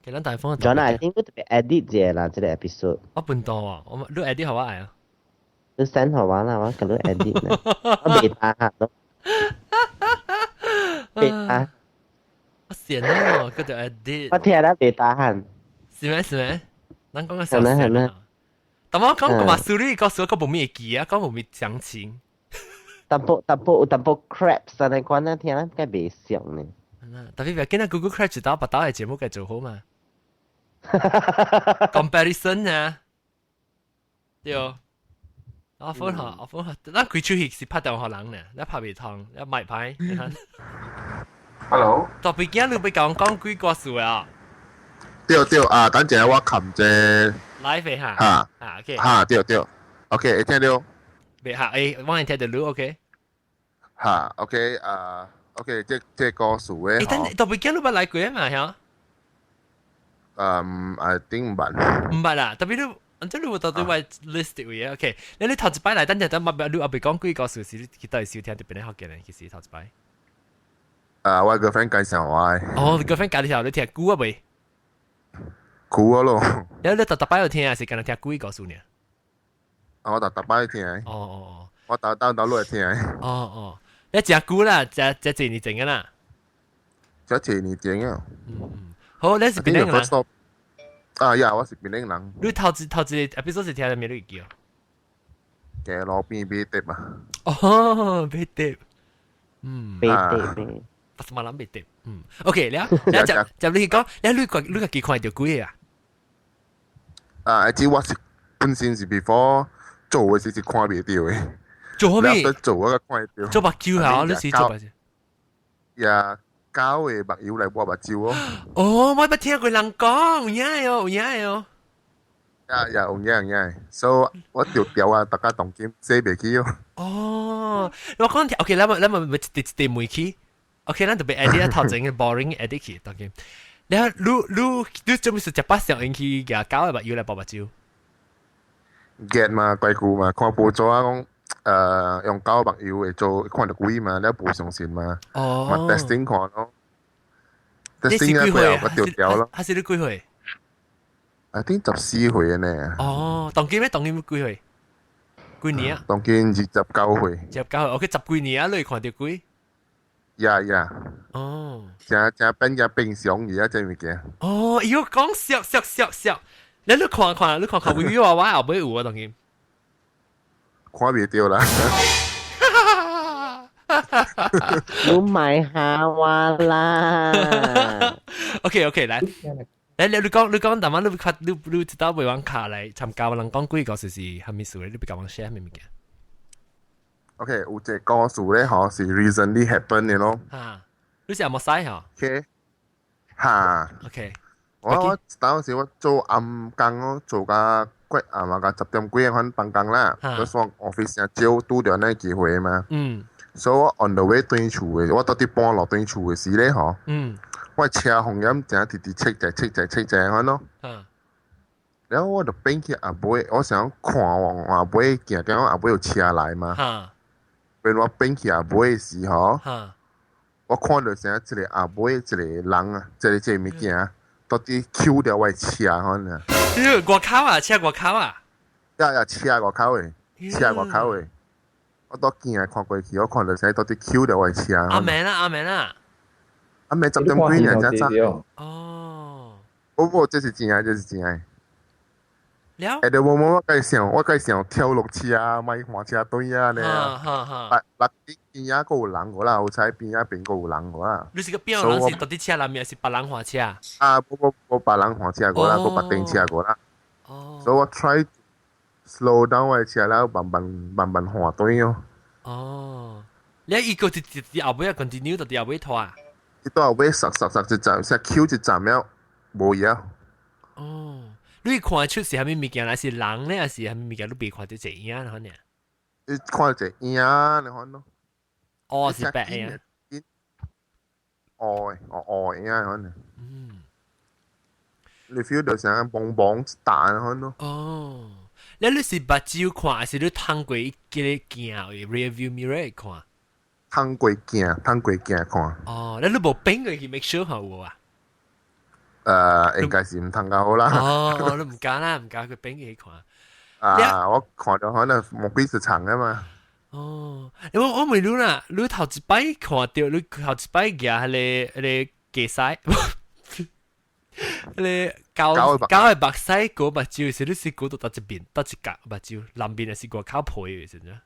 其實大風。 John，I think 特別 edit 啫啦，這個 episode。我笨到啊，我你 edit 好我愛啊。你 send 好我啦，我咁你 edit 啦，我未打下咯，未打。我閒咯，佢就 edit。我聽啦，未打閒。是咩？是咩？咱講個小聲啊。但我講個嘛，蘇你告訴我個無咩記啊，講無咩詳情。淡薄淡薄有淡薄 crabs 啊，你講那聽啦，該袂像呢。特別別見到 Google Crab 一道把道的節目該做好嘛。Comparison 啊，對。我分下，我分下，咱開出去是拍電話予人呢，你拍袂通，你賣牌。 Hello。特別驚你欲共阮講幾個事啊？對對啊，等陣我冚這，live 哈。嚇啊，OK。嚇，對對，OK，會聽到。別嚇，誒，我係聽到你，OK。嚇，OK，啊，OK，這這故事嘅。誒，但特別驚你捌來過啊嘛，嚇？嗯，I think 毋捌。毋捌啦，特別你。這你有到底我 list 位啊？OK，你你頭一擺來，等陣等乜你後邊講幾個故事，你去到收聽特別咧學嘅咧，其實頭一擺。啊，我 girlfriend 介紹我。哦，你 girlfriend 介紹你聽久啊未？久啊咯。你你逐逐擺有聽還是干焦聽幾個故事呢？啊，我逐逐擺聽。哦哦哦。我逐逐逐落來聽。哦哦，你誠久啦，誠誠濟年前啊啦。誠濟年前啊。嗯嗯，好，你是邊個人？啊呀，我是檳城人。你頭一頭一個 episode 是聽啥物你會記？街路邊買碟啊。哦，買碟。嗯。買碟咩？巴斯馬蘭買碟。嗯，OK，了，了就就你講，了你個你家己看著幾個啊？啊，其實我是本身是 before 做嘅時是看袂著嘅。做咩？做我個看會著。做目睭啊？你是做目睭？呀，狗的目油來抹目睭哦。哦，我捌聽過人講，有影哦，有影哦。呀呀，有影有影，所以我著調啊，大家當今洗袂起哦。哦，我講聽，OK，咱們咱們咪一直一直問起，OK，咱特別 edit 頭前嘅 boring edit 去，當今。你你你你做咩事食把上引去舉狗的目油來抹目睭？ get 嘛，怪久嘛，看報紙啊講，用狗目油會做看著鬼嘛，你無相信嘛？哦。嘛 testing 看咯。testing 啊，過後我就調咯。還是你幾歲？ I think 14歲呢。哦，當今咩？當今幾歲？幾年啊？當今29歲。29歲，OK，十幾年啊，你看著鬼？呀呀。哦。誠誠變誠平常而家這物件。哦，喲，講笑笑笑笑，你你看看，你看看，微微娃娃後尾有啊，當今。看袂著啦。你莫嚇我啦。 OK OK，來。來，你你講你講，但係你較你你知道袂往卡來參加人講幾個事是蝦米事咧？你別甲我 share 蝦米物件？OK，有一個故事咧，吼是 recently happen 的咯。嚇，你是有冇使吼？OK，嚇。 OK。我當時我做暗工咯，做甲過暗啊，甲10點幾款放工啦。我說 office 少拄著那機會嘛。所以我 on the way 轉厝的，我到佇半路轉厝的時咧，吼。我車風險正直直切者切者切者款咯。然後我就變去後尾，我想看我後尾行，見後尾有車來嘛。變我變去後尾時吼，我看到啥一個後尾一個人啊，一個這個物件，到底抾著我的車款啊。喲，外口啊，車外口啊。呀呀，車外口的，車外口的。我到鏡看過去，我看到啥到底抾著我的車。阿明啊，阿明啊。阿暝10點幾爾才早。哦。不不，這是真的，這是真的。了。欸，對，無我該想，我該想跳落車啊，莫換車隊啊，呢。啊，啊，邊仔閣有人個啦，好彩邊仔邊閣有人個啦。你是個邊有人是到底車內面，還是別人換車？啊，無無無，別人換車過啦，閣別頂車過啦。哦。所以我 try slow down 我的車了，慢慢慢慢換隊哦。哦。你伊個直直後尾啊，continue 到後尾拖啊？伊到後尾剎剎剎一站，煞 Q 一站了，無嘢。哦，你看出是啥物物件？還是人咧，還是啥物物件？你袂看著一個影可能？你看一個影，你看咯。哦，是白影。哦，哦哦影可能。你 feel 到像嘣嘣彈可能。哦，你你是目睭看，還是你通過一個鏡 rear view mirror 看？通過鏡，通過鏡看。哦，你你無變過去 make sure 好無啊？應該是毋通較好啦。哦，你毋敢啦，毋敢去變去看。啊，我看到可能魔鬼是長的嘛。哦，我我問你啦，你頭一擺看著，你頭一擺舉彼個彼個駕駛，彼個狗狗的目屎過目睭時，你是過到佗一邊，佗一角目睭，南邊還是外口皮的時陣？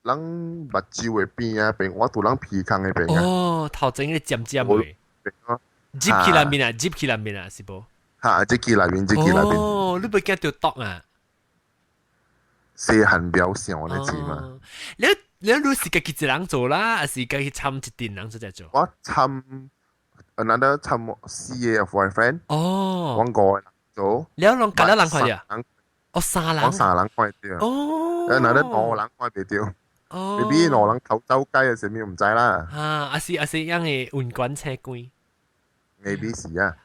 咱目睭的邊啊邊，我拄咱鼻孔的邊啊。哦，頭前個尖尖的。入去內面啊，入去內面啊，是無？哈，入去內面，入去內面。哦，你袂驚著毒啊？細漢表象你知嘛？你你你是家己一人做啦，還是家己參一陣人做在做？我參 another 參四個 boyfriend。哦。阮五個人做。了攏隔了人看著？哦，三人。我三人看著。哦。誒，那咧兩人看袂著。哦。 maybe 兩人偷走雞啊，啥物毋知啦。啊，啊是啊是，樣嘅雲管車關。 maybe 是啊。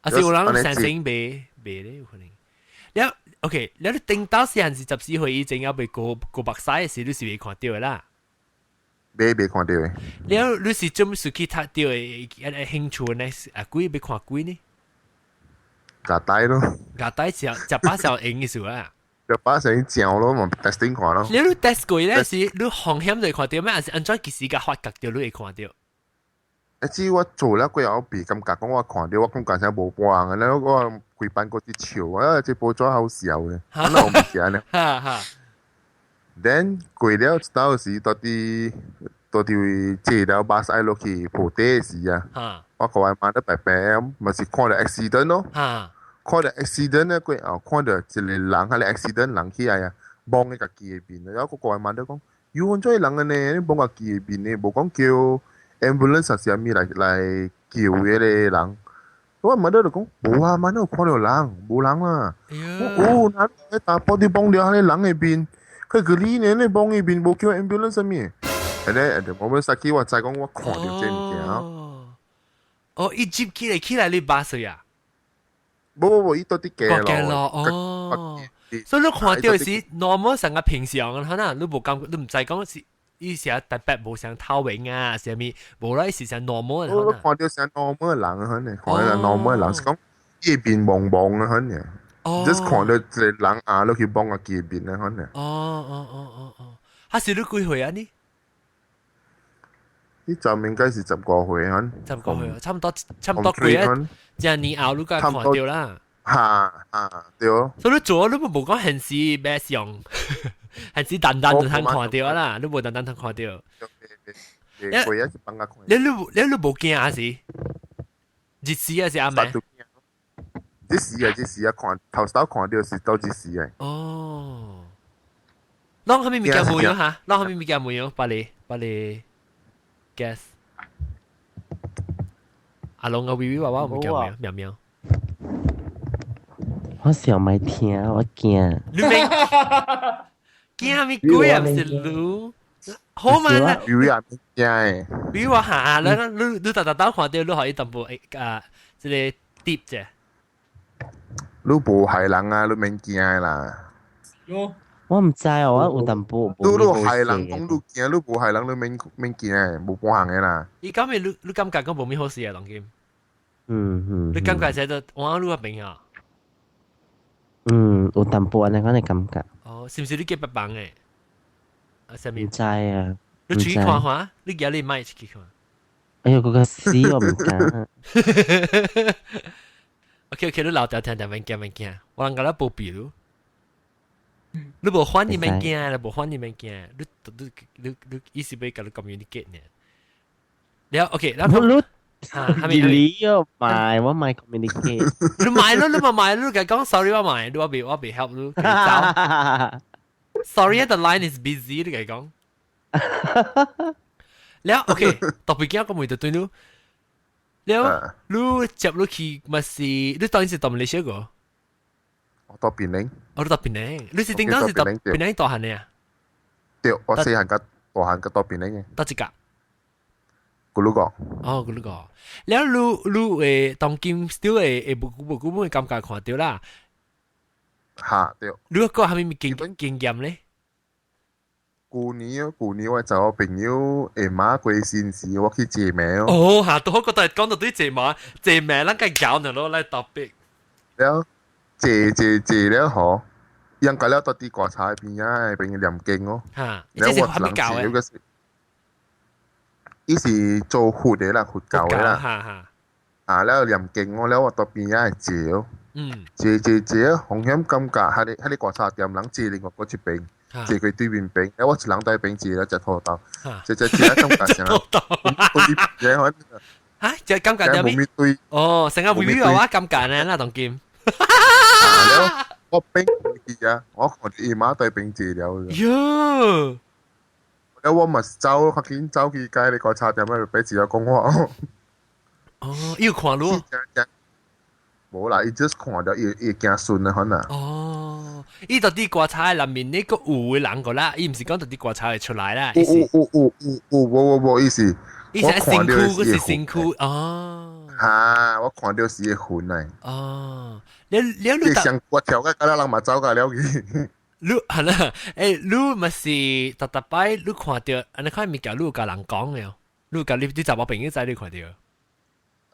啊是有人相信袂袂咧有可能。了，OK，了你頂到時陣是14歲以前猶未過過目屎嘅時，你是未看著的啦。未未看著的。了，你是做咩事去讀著的？興趣呢？啊，鬼欲看鬼呢？夾帶咯。夾帶食食飽時用嘅時啊。食飽時嚼咯，嘛 testing 看咯。你你 test 過咧是，你風險就會看著咩？還是按怎幾時共發覺著你會看著？你知我做了過後，未感覺講我看著，我感覺像無半樣的，我規班閣佇笑，啊，這報紙好笑的，那有物件呢。哈哈。 Then 過了一道時，到佇到佇坐了巴士落去鋪底時啊，我個阿媽咧白白，嘛是看著 accident 咯。看著 accident 咧過後，看著一個人，彼个 accident 人起來啊，望伊家己的面，然後我個阿媽咧講，喲，按怎人按呢？你望家己的面呢？無講叫 ambulance 還是啥物來來救彼个人？我媽咧就講，無啊，媽咧有看著人，無人啦。哦，哪裡查埔佇望著彼个人的面，佢個你呢？你望伊面無叫 ambulance 啥物？後咧，我們實際我知講我看著這物件。哦，伊接起來起來你八歲啊？無無無，伊到佇街路。哦，所以你看著是 normal 成個平常的，可能你無感覺，你毋知講是伊是特別無像透明啊，啥物無啦，伊是像 normal 的。我看著像 normal 人可能，看著 normal 人是講伊面蒙蒙的可能。哦。just 看著一個人壓落去摸家己面的可能。哦哦哦哦哦，啊是你幾歲啊你？你就應該是15歲可。 15歲，差不多差不多幾啊？一年後你該看著啦。哈哈，對。所以你做你無講現時欲上，現時單單就通看著啦，你無單單通看著。你你你你無驚啊是？日時還是暗暝？日時啊，日時啊，看頭先看著是到日時啊。哦。攏啥物物件無用哈？攏啥物物件無用？把你把你 guess。阿龍個微微娃娃物件無用？喵喵。我想欲聽，我驚。你免驚咩鬼啊？毋是你好嘛啦？微微也免驚的。微微下，你你你逐逐兜看著，你予伊淡薄啊，這个 tip 者。你無害人啊，你免驚啦。我毋知哦，我有淡薄。你你害人講你驚，你無害人你免免驚，無半項的啦。伊敢會你你感覺講無咩好事啊？當今。嗯嗯。你感覺這個我你個朋友。嗯，有淡薄按呢款的感覺。哦，是毋是你隔壁房的？啊，啥物？毋知啊。你出去看看，你舉你麥出去看。哎呦，嗰個死我毋敢。 OK OK，你留條聽聽，免驚免驚，我人共你保庇你。你無反你免驚，你無反你免驚，你你你你意思欲共你 communicate 呢？了 OK，然後你你哦，買我買 communicate。你買咯，你咪買，你共講 sorry 我買，你我未我未 help 你，走。Sorry，the line is busy，你共講。了 OK，特別驚個問題對你。了，你接落去嘛是，你當時到馬來西亞個？我到檳城。我到檳城，你是頂當時到檳城大漢的啊？對，我細漢個大漢個到檳城的。佗一個？古魯個。哦，古魯個。了，你你會當今 still 會會無無久會感覺看著啦？哈，對。你個啥物經經驗咧？舊年啊，舊年我就我朋友下媽過身時，我去借名哦。哦，嚇，都我覺得講到對借名，借名咱該搞呢咯，來 topic。了，借借借了嗬，應該了到佇棺材邊仔邊念經哦。嚇，這是啥物教的？伊是做佛的啦，佛教的啦。哈哈。啊，了念經哦，了我到邊仔借哦。借借借，風險感覺，彼个彼个棺材店人借另外閣一邊。坐過對面邊，我一人在邊坐了，食土豆，食食食，感覺啥？嚇，這感覺點咩？哦，成個微微娃娃感覺呢，那當今。啊，我邊去啊，我看著伊媽對邊坐了。喲！了我嘛是走，較緊走去街咧個茶店，咪俾自由講話。哦，伊有看你？無啦，伊 just 看到伊伊驚孫啊，可能。哦，伊到底棺材內面呢個有嘅人個啦，伊毋是講到底棺材會出來啦。有有有有有無無無意思。伊是身軀，嗰是身軀哦。嚇！我看到是魂嚟。哦，你你你上我跳個，敢若人嘛走甲了去。你係啦，欸，你咪是特特擺，你看到，按呢款物件，你有共人講嘅，你有共你你查某朋友知你看到。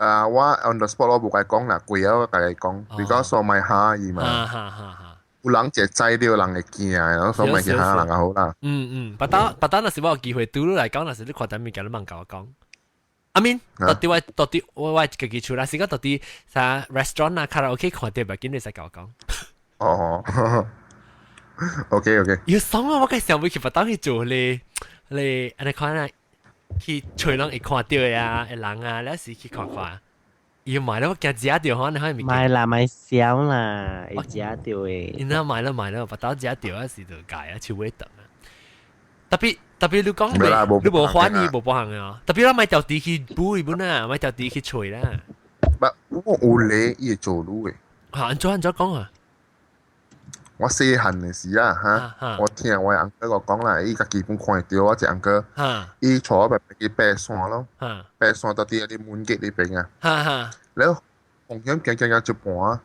啊，我 on the spot 我無共伊講啦，過後我共伊講，because 我咪嚇伊嘛。哈哈哈！有人一知到人會驚，然後所以咪去嚇人就好啦。嗯嗯，不當不當，若是我有機會拄你來講，若是你看到物件，你茫共我講。I mean，到底我到底我我家己厝啦，是講到底啥 restaurant 啊、卡拉 OK 看到，袂緊你使共我講。哦，OK OK。有爽啊！我計想欲去不當去做咧，咧按呢款啊，去揣人會看到的啊，的人啊，你是去看看。伊買了我驚食著吼，你看物件。買啦，買少啦，會食著的。因那買了買了，不當食著啊是就改啊，手尾長啊。特別特別你講你無歡喜無別項啊。特別咱買條地去補伊本啊，買條地去揣啦。不，我有咧，伊會做愈的。啊，按怎按怎講啊？我細漢的時啊，哈，我聽我 uncle 我講啦，伊家己本看會著我一 uncle，伊帶我去爬山咯，爬山到佇個門街那邊啊，然後風險行行行一半，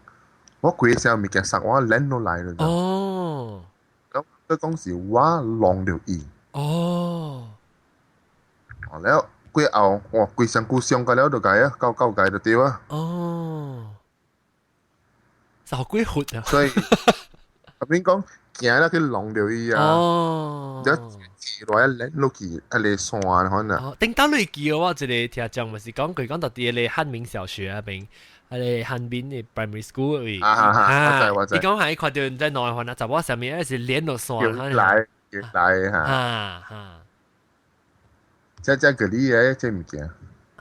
我規聲物件送我連落來了。哦，咁佢講是我弄著伊。哦，然後過後，哇，規身軀傷甲了就該啊，夠夠該就對啊。哦，就鬼活啊！所以。後面講行啦去弄著伊啊，哦，一跌落來連落去，彼个山可能。哦，頂當你記我一個聽講，嘛是講佢講到佇个漢民小學那邊，彼個漢民的 primary school 位。啊啊啊！我知我知。伊講係看著在內環啊，查某啥物是連落山。來來哈。啊哈。這這個你誒，這物件。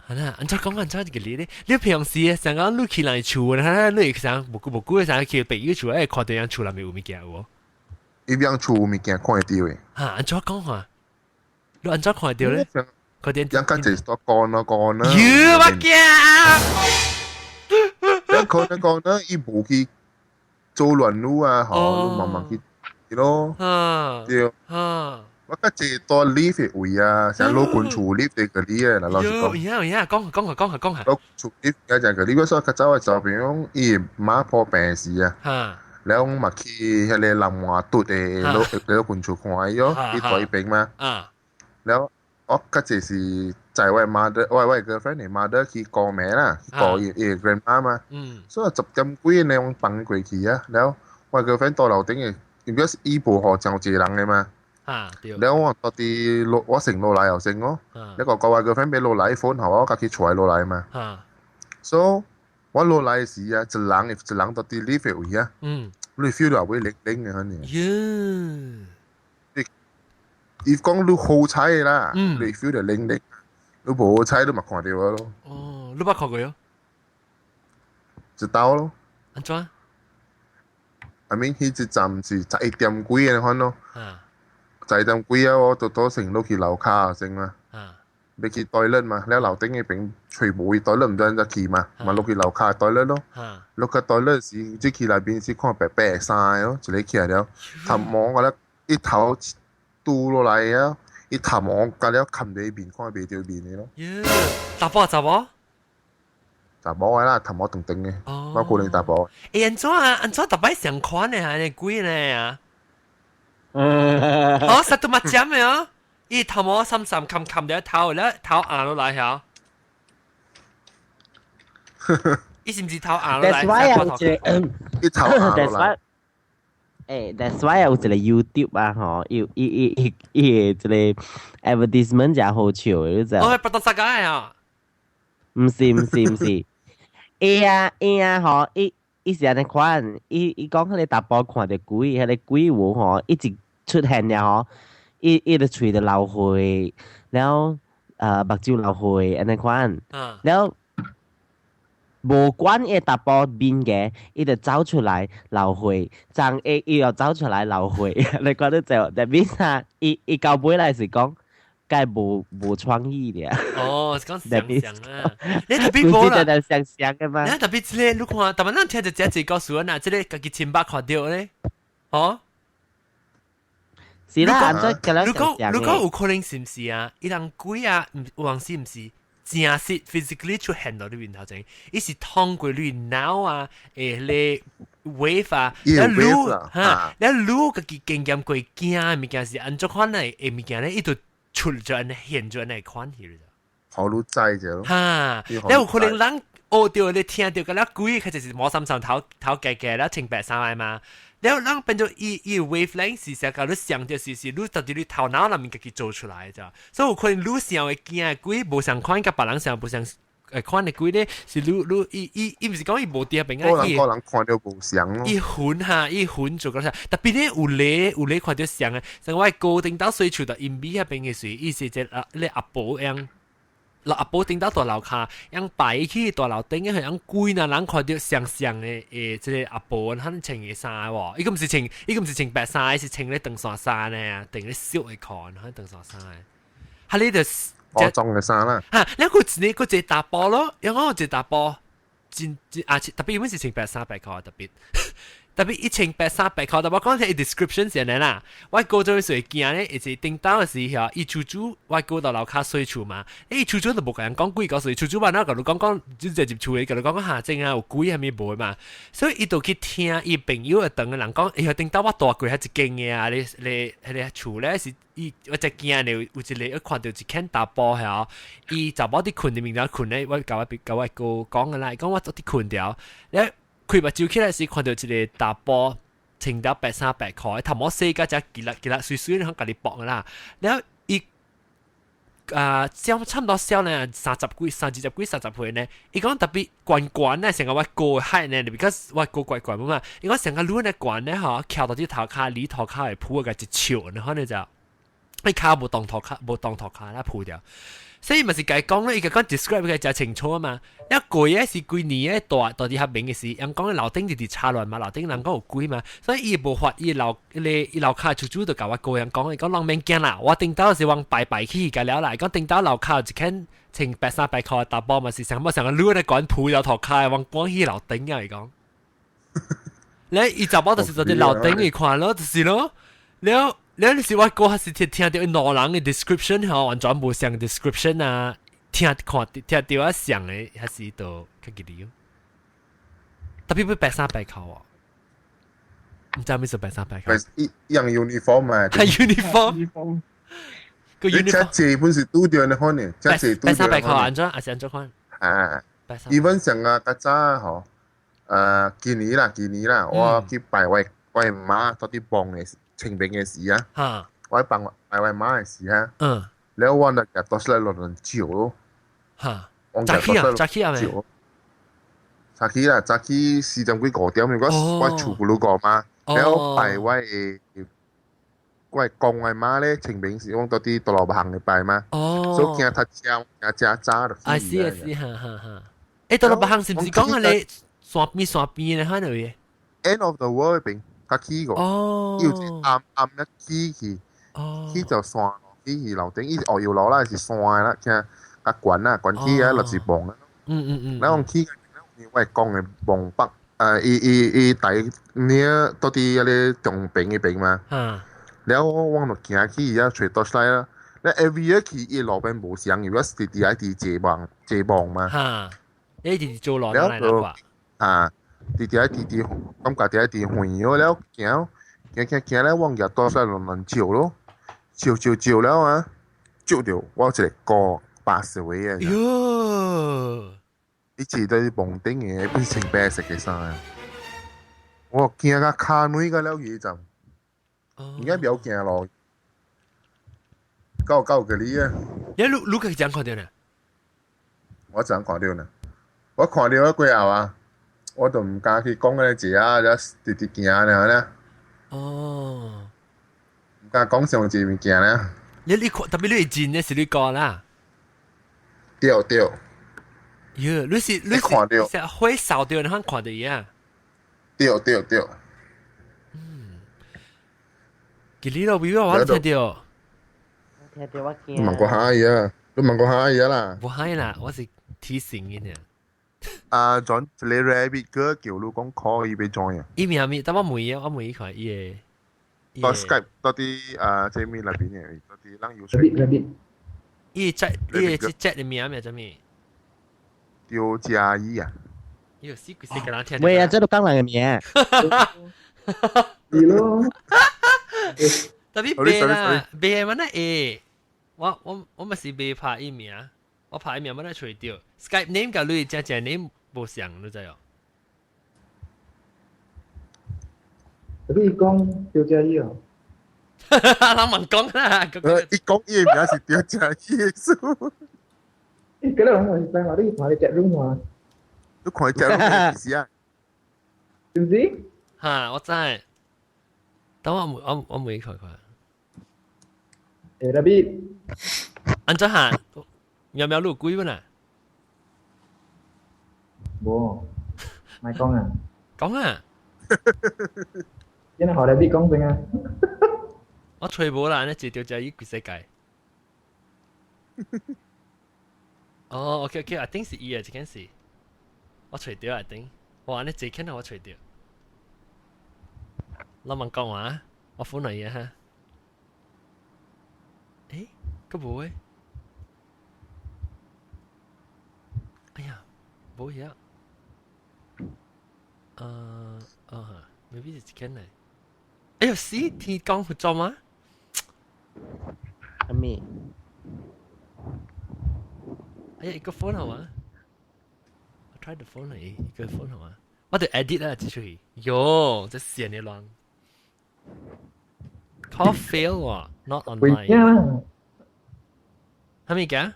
係啦，按怎講按怎個你咧？你平時想講你去人厝，你會想無久無久想去朋友厝，會看著人厝內面有物件無？伊邊厝有物件看會著的。哈，按怎講話？你按怎看會著咧？看電。人較濟多講咯講咯。妖我驚！人可能講呢，伊無去做亂路啊，吼，你慢慢去咯。對。我較濟多 lift 的位啊，像老君厝 lift 的個裡啊，老實講。有影有影，講講下講下講下。老厝 lift 也就個裡，我說較早的時候，比如講伊媽婆病時啊，然後我嘛去彼个南華篤的老老君厝看伊咯，伊住彼邊嘛。然後我較濟是載我 mother，我我 girlfriend 的 mother 去顧名啦，去顧伊伊 grandma 嘛。所以10點幾呢，我放過去啊，然後我 girlfriend 到樓頂的，因為伊無予真濟人的嘛。啊，對。然後我到底落，我先落來後先哦。你個個我 girlfriend 欲落來 phone 予我，我家己揣落來嘛。所以我落來時啊，一人一人到底 lift 的位啊。你 feel 到會冷冷的可能。你伊講你好彩的啦，你 feel 到冷冷。你無好彩，你嘛看著咯。哦，你捌看過喲？一道咯。按怎？ I mean，彼一站是11點幾的款咯。11點幾啊！我就倒先落去樓跤先嘛。欲去 toilet 嘛，了樓頂彼邊揣無位 toilet 毋知按怎去嘛，嘛落去樓跤 toilet 咯。落去 toilet 時，入去內邊是看白白衫的咯，一個起來了，頭毛甲了一頭拄落來啊，伊頭毛甲了冚佇面，看袂著面的咯。耶！查埔查某？查某的啦，頭毛長長的，我可能查某。欸，按怎啊？按怎逐擺相款的按呢鬼呢啊？哦，實都嘛尖的哦，伊頭毛深深冚冚佇頭，了頭壓落來曉。伊是毋是頭壓落來？ That's why 有一個，伊頭壓落來。欸，That's why 有一個 YouTube 啊，吼，伊伊伊伊伊一個 advertisement 誠好笑的，你知？哦，不當世界啊！毋是毋是毋是，伊啊伊啊吼，伊伊是按呢款，伊伊講彼个查埔看著鬼，彼个鬼有吼，一直出現了吼，伊伊的喙就流血，然後目睭流血按呢款，然後無管伊查埔面嘅，伊就走出來流血，昨伊伊又走出來流血，你覺得就 that means 啊，伊伊到尾來是講，該無創意咧。哦，是講想像啊，你特別無啦，想像嘅嘛。你特別這個，你看，特別咱聽著這一個故事啊，這個家己親捌看著咧，哦。是啦，如果有可能是毋是啊？伊人鬼啊，有陣時毋是真實 physically 出現到你面頭前，伊是通過你腦啊，咧 wave 啊，你哈，你你家己經驗過驚的物件是按怎款的物件咧，伊就出咗按呢現咗按呢款去了。好愈知者咯。哈，你有可能人學著你聽著個了鬼，佢就是毛潲潲頭頭家家了穿白衫的嘛。了人變做伊伊 wavelength 是成個你想著是你到底你頭腦內面家己做出來的，所以有可能你想的驚的鬼無相款，佮別人想無相款的鬼咧，是你你伊伊伊毋是講伊無佇彼邊啊？伊個人看著無相咯。伊魂哈，伊魂做個啥？特別咧有咧有咧看著像的，像我高頂到水厝的陰美彼邊的時，伊是一個咧阿婆樣。老阿婆頂到大樓跤，樣擺去大樓頂嘅，樣鬼若人看著像像的這個阿婆，他穿嘅衫喎，伊個毋是穿，伊個毋是穿白衫，伊是穿咧長衫衫呢，長咧小的款，長衫衫的。哈，你就我裝嘅衫啦。哈，你個一個一個查埔咯，因為我一個查埔，真真啊，特別伊本是穿白衫白褲特別。特別伊穿白衫白褲，但我講伊 description 是按呢啦。我高中時驚咧，伊是頂當的時候，伊厝主我哥到樓跤洗厝嘛，伊厝主就無共人講鬼故事，厝主嘛那共你講講，就入厝的，共你講講下正啊有鬼啥物無嘛，所以伊就去聽伊朋友的當的人講，哎呀頂當我蹛過彼一間的啊，你你彼个厝咧是伊我才驚咧有一个一看著一間查埔遐，伊查某佇睏的物件睏咧，我共我共我哥講的啦，伊講我昨佇睏著，咧。開目睭起來時，看著一個查埔穿著白衫白褲，頭毛洗甲遮吉啦吉啦媠媠，通共你縛啦。了伊啊，少差毋多少年三十幾、三二十幾、30歲呢。伊講特別懸懸呢，成個我哥海呢，because 我哥懸懸嘛。伊講成個女呢懸呢，吼，翹到佇塗跤，離塗跤會鋪個一笑呢，可能就伊跤無動塗跤，無動塗跤啦鋪著。所以嘛是共伊講咧，伊共講 describe 個誠清楚嘛。一過咧是幾年咧蹛蹛佇彼邊的時，人講樓頂直直插亂嘛，樓頂人講有鬼嘛，所以伊無法伊樓伊個伊樓跤厝主就共我哥人講，伊講人免驚啦，我頂晝是往拜拜去個了啦，伊講頂晝樓跤有一間穿白衫白褲的查埔嘛是啥物啥個女咧懸鋪了塗跤，往趕去樓頂啊，伊講。咧伊查某就是坐佇樓頂伊看咯，就是咯，了。了你是我哥還是聽聽著兩人的 description 吼，完全無相 description 啊，聽看聽著啊像的，還是都較記得。特別欲白衫白褲哦，毋知啥物白衫白褲。一樣 uniform 嘛。係 uniform。個 uniform。這本是拄著的款呢，這白衫白褲按怎還是按怎款？啊，even 上啊較早吼，今年啦，今年啦，我去拜我我媽到佇墓的清明的時啊，我拜拜我媽的時啊，了我就入到出來落人照咯，早起啊，早起啊未？早起啦，早起4點幾5點，我我厝咕嚕個嘛，了拜我的我公我媽咧清明時，我到佇大羅行的拜嘛，所以驚頭車驚真早就去。啊是啊是，哈哈哈。欸，大羅行是毋是講彼個山邊山邊的彼個？End of the world 邊。較起個，伊有一暗暗一起去，起就山，起去樓頂，伊是學油樓啦，是山的啦，驚較懸啦，懸起啊落一墓啊。咱講起，我講的墓北，伊伊伊大呢到佇彼个中平彼邊嘛。了我就行去遐揣倒來啦。咧 every year 去伊路邊無相，因為我是佇佇佇坐墓坐墓嘛。哈，你直直做路來啦啊。佇佇佇佇，感覺佇佇遠咗了，行行行行了，往日倒出來亂照咯，照照照了啊，照著我一個哥80歲的。喲！伊坐佇墓頂的，本穿白色的衫。我驚甲跤軟甲了去陣，應該袂曉行路。夠夠個你啊！你你你怎看著呢？我怎看著呢？我看著過後啊！我就毋敢去講彼個字啊，就直直行爾呢。哦，毋敢講傷濟物件呢。你你看，特別你會認的是你講啦。對對。喲，你是你看著，是火燒著，你看看著伊啊。對對對。嗯。其實咯，比我聽著。聽到我驚。你問過下伊啊？你問過下伊啦？無係啦，我是提醒伊爾。啊，John，一個 rabbit 哥叫你講 call 伊欲 join 啊？伊名咪，等我問伊，我問伊看伊个。到 Skype 到底啊，這面內邊嘅，到底咱有 rabbit rabbit。伊 chat 伊個 chat 的名名啥物？丟嘉義啊！伊死鬼死個人聽。喂啊，這都講人嘅名。是咯。特別白啦，白嘛那會，我嘛是袂拍伊名，我拍伊名嘛那揣著。Skype name 佮你真正 name 無相，你知哦？特別講丟嘉義哦。人問講啦，伊講伊嘅名是丟嘉義數。欸，嗰個人我是知嘛？你看你 chat room 嘛？你看 chat room 意思啊？是唔是？哈，我知。等我我問看看。欸，Rabbit。按怎下？喵喵你鬼本啊？無，莫講啊。講啊！今日學 Rabbit 講先啊。我揣無啦，你一條只伊規世界。哦，OK OK，I think 是伊啊，這件事。我揣著，I think。哇，你這件我揣著。老問講話，我款嚟嘅哈。誒，個無誒。哎呀，無嘢。啊，maybe 是這件嚟。哎呦，死天講佛做嗎？阿咩？哎呀，一個 phone 好嗎？我 try the phone 嚟，一個 phone 好嗎？我得 edit 啦，這出去。喲，這線的亂。Call fail 喎，not online。會驚啦。係咪驚？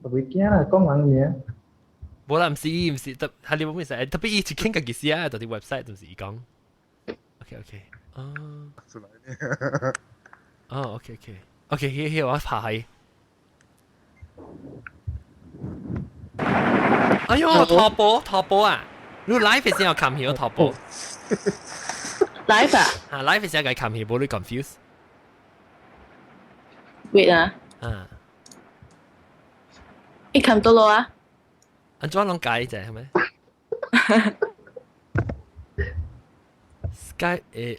會驚啦，講人名。無啦，毋是伊，毋是特，係你冇咩事，特別伊是傾家己寫啊，到啲 website 就是伊講。OK OK，哦。出來呢。哦，OK OK，OK，迄迄我拍係。哎喲，淘寶淘寶啊！你 live 先有看起淘寶。 live 啊？啊，live 先個看起，無你 confuse。 Wait 啊。啊。你看到咯啊？按怎攏改者係咪？Skype 誒，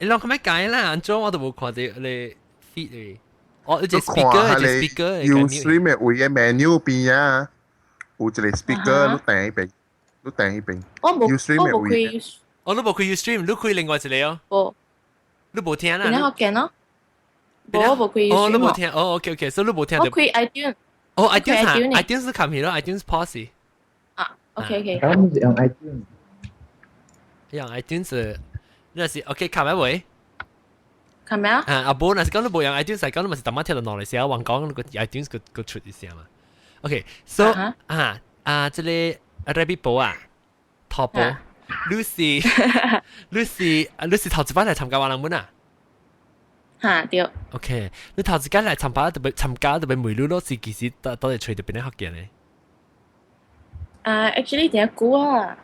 你攏可咪改啦？按怎我都無看到你 feed 嚟。哦，一隻 speaker，一隻 speaker。 Ustream 嘅位嘅 menu 邊啊，有一個 speaker，你訂一邊，你訂一邊。我無，我無開。哦，你無開 Ustream，你開另外一個哦。無。你無聽啦。邊個見咯？無，我無開 Ustream。哦，你無聽，哦，OK OK，所以你無聽。我開 iTunes。哦，iTunes 啊，iTunes 是冚起咯，iTunes pause。啊，OK OK。咁是用 iTunes。用 iTunes，你是 OK 冚一位？係咪啊？啊，阿無，若是講你無用 iTunes，講你嘛是淡仔聽到兩個聲，還講個 iTunes 個個出一聲嘛。OK，so 啊啊，這個 Rabbit 寶啊，淘寶，你是你是你是頭一擺來參加我人們啊？嚇對。 OK，你頭一擺來參加特別參加特別問你老師其實到到底揣著邊個學件呢？啊，actually 真久啊。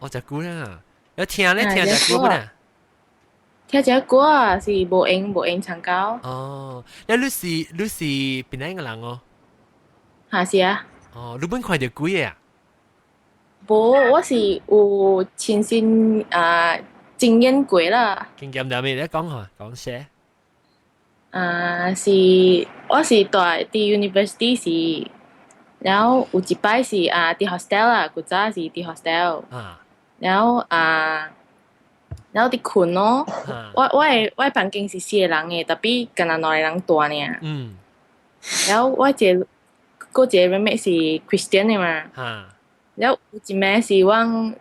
哦，真久啦，有聽咧聽真久不呢？聽這歌啊，是無閒無閒參加。哦，你你是你是邊個人哦？嚇是啊。哦，你本看著幾个啊？無，我是有親身啊經驗過啦。經驗就咩？你講下講些。啊，是我是住佇 university 時，然後有一擺是啊佇 hostel 啦，古早是佇 hostel。啊。然後啊。然後佇睏咯，我的房間是四個人的，tapi 干焦兩個人蹛爾。然後我一個，閣一個 roommate 是 Christian 的嘛。然後有一暝是阮，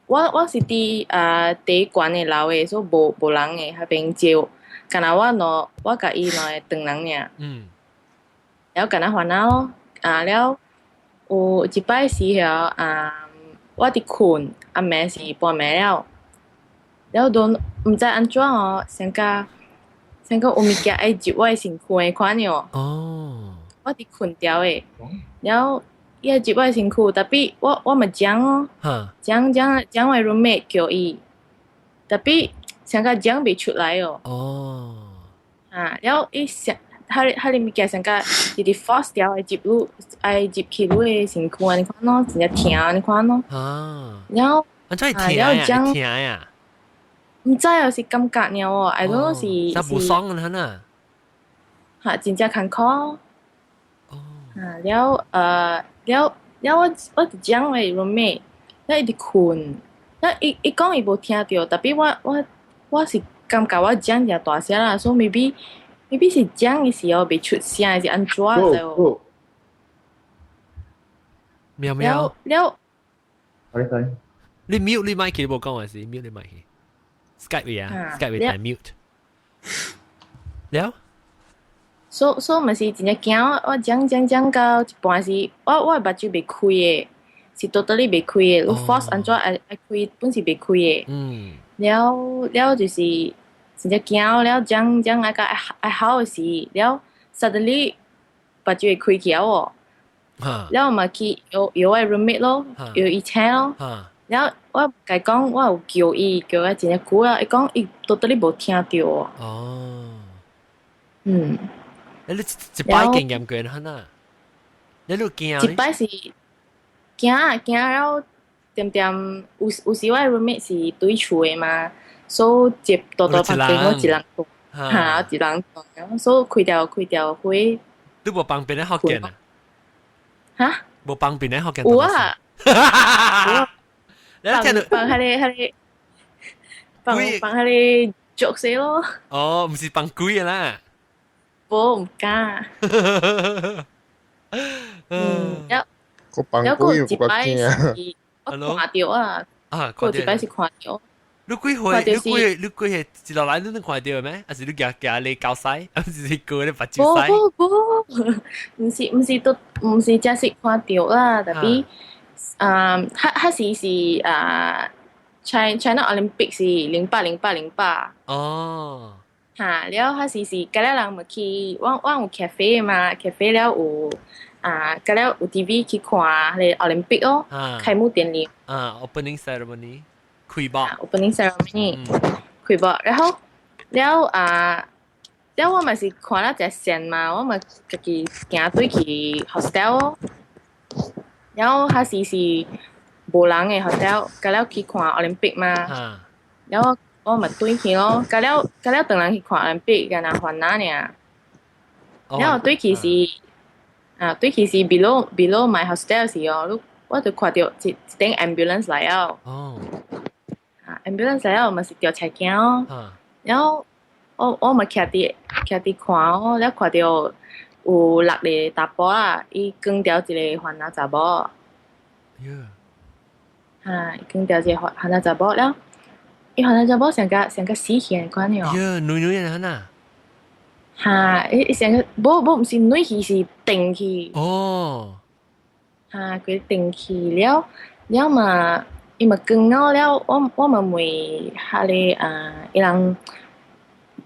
我是佇啊第懸的樓的，所以無無人的，彼邊借，干焦我兩，我佮伊兩个長人爾。然後干焦煩惱咯，啊了有一擺是遐啊，我佇睏，暗暝是半暝了。了都毋知按怎哦，先甲先甲有物件愛入我的身軀的款哦。哦。我佇睏著的，了後伊愛入我的身軀，tapi 我嘛講哦，講講講我 roommate 叫伊，tapi 先甲講袂出來哦。哦。啊，了伊上，彼彼个物件上甲直直 force 掉愛入你愛入去你的身軀按呢款咯，真正疼按呢款咯。啊，了按怎會疼啊？會疼啊？毋知哦，是感覺爾哦，I don't know 是。就無爽啊，呐。嚇，真正艱苦。哦。啊，了了了我我就講我 roommate，了伊佇睏，了伊伊講伊無聽著，tapi 我我我是感覺我講誠大聲啦，所以 maybe maybe 是講的時候袂出聲，還是按怎就。喵喵。了。 Sorry sorry。你 mute 你麥去，你無講還是 mute 你麥去？Skype 啊，Skype 會 mute。了。所所以嘛是真正驚，我講講講到一半時，我我的目睭袂開的，是 totally 袂開的。你 force 按怎愛愛開，本是袂開的。了了就是真正驚，了講講愛甲愛愛哭的時，了 suddenly 目睭會開起來哦。了嘛去搖搖我 roommate 咯，搖伊醒咯。了我共伊講，我有叫伊叫伊真正久啊，伊講伊 totally 無聽著哦。嗯。你一擺經驗過啦，呐？你都驚？一擺是驚驚了，恬恬有有時我 roommate 是對厝的嘛，所以接多多房間我一人住，嚇一人住，所以開條開條火。你無幫別人福建啊？嚇？無幫別人福建？有啊。你聽到幫彼个彼个幫幫彼个作死咯。哦，毋是幫鬼的啦。無毋敢。嗯，了，了閣一擺是我看著啊，啊，閣一擺是看著。你幾歲？你幾你幾歲？一落來你攏看著咩？還是你行行咧狗屎？還是過咧目睭屎？無無無，毋是毋是都毋是正式看著啦，tapi 啊，彼彼時是啊，China China Olympic 是08/08/08。哦。嚇，了彼時是佮了人嘛去，我我有 cafe 嘛，cafe 了有啊，佮了有 TV 去看彼个 Olympic 哦，開幕典禮。啊，opening ceremony 開幕。 opening ceremony 開幕，然後了啊，了我嘛是看了一線嘛，我嘛家己行對去 hostel 哦，然後彼時是無人的 hostel，佮了去看 Olympic 嘛，然後我嘛轉去咯，佮了佮了轉人去看 Olympic，敢若番仔爾。然後轉去是啊，轉去是 below below my hostel 時哦，你我就看著一一頂 ambulance 來了。啊，ambulance 來了嘛是吊車鏡哦。然後我我嘛徛佇徛佇看哦，了看著有六个查埔仔，伊扛著一个番仔查某。哈，扛著一個番仔查某了。伊番仔查某像共像共死去款哦。喲，女女人啊？哈，伊伊像個無無毋是軟去，是定去。哦。哈，佢定去了，了嘛，伊嘛扛了了，我我嘛問彼个啊，伊人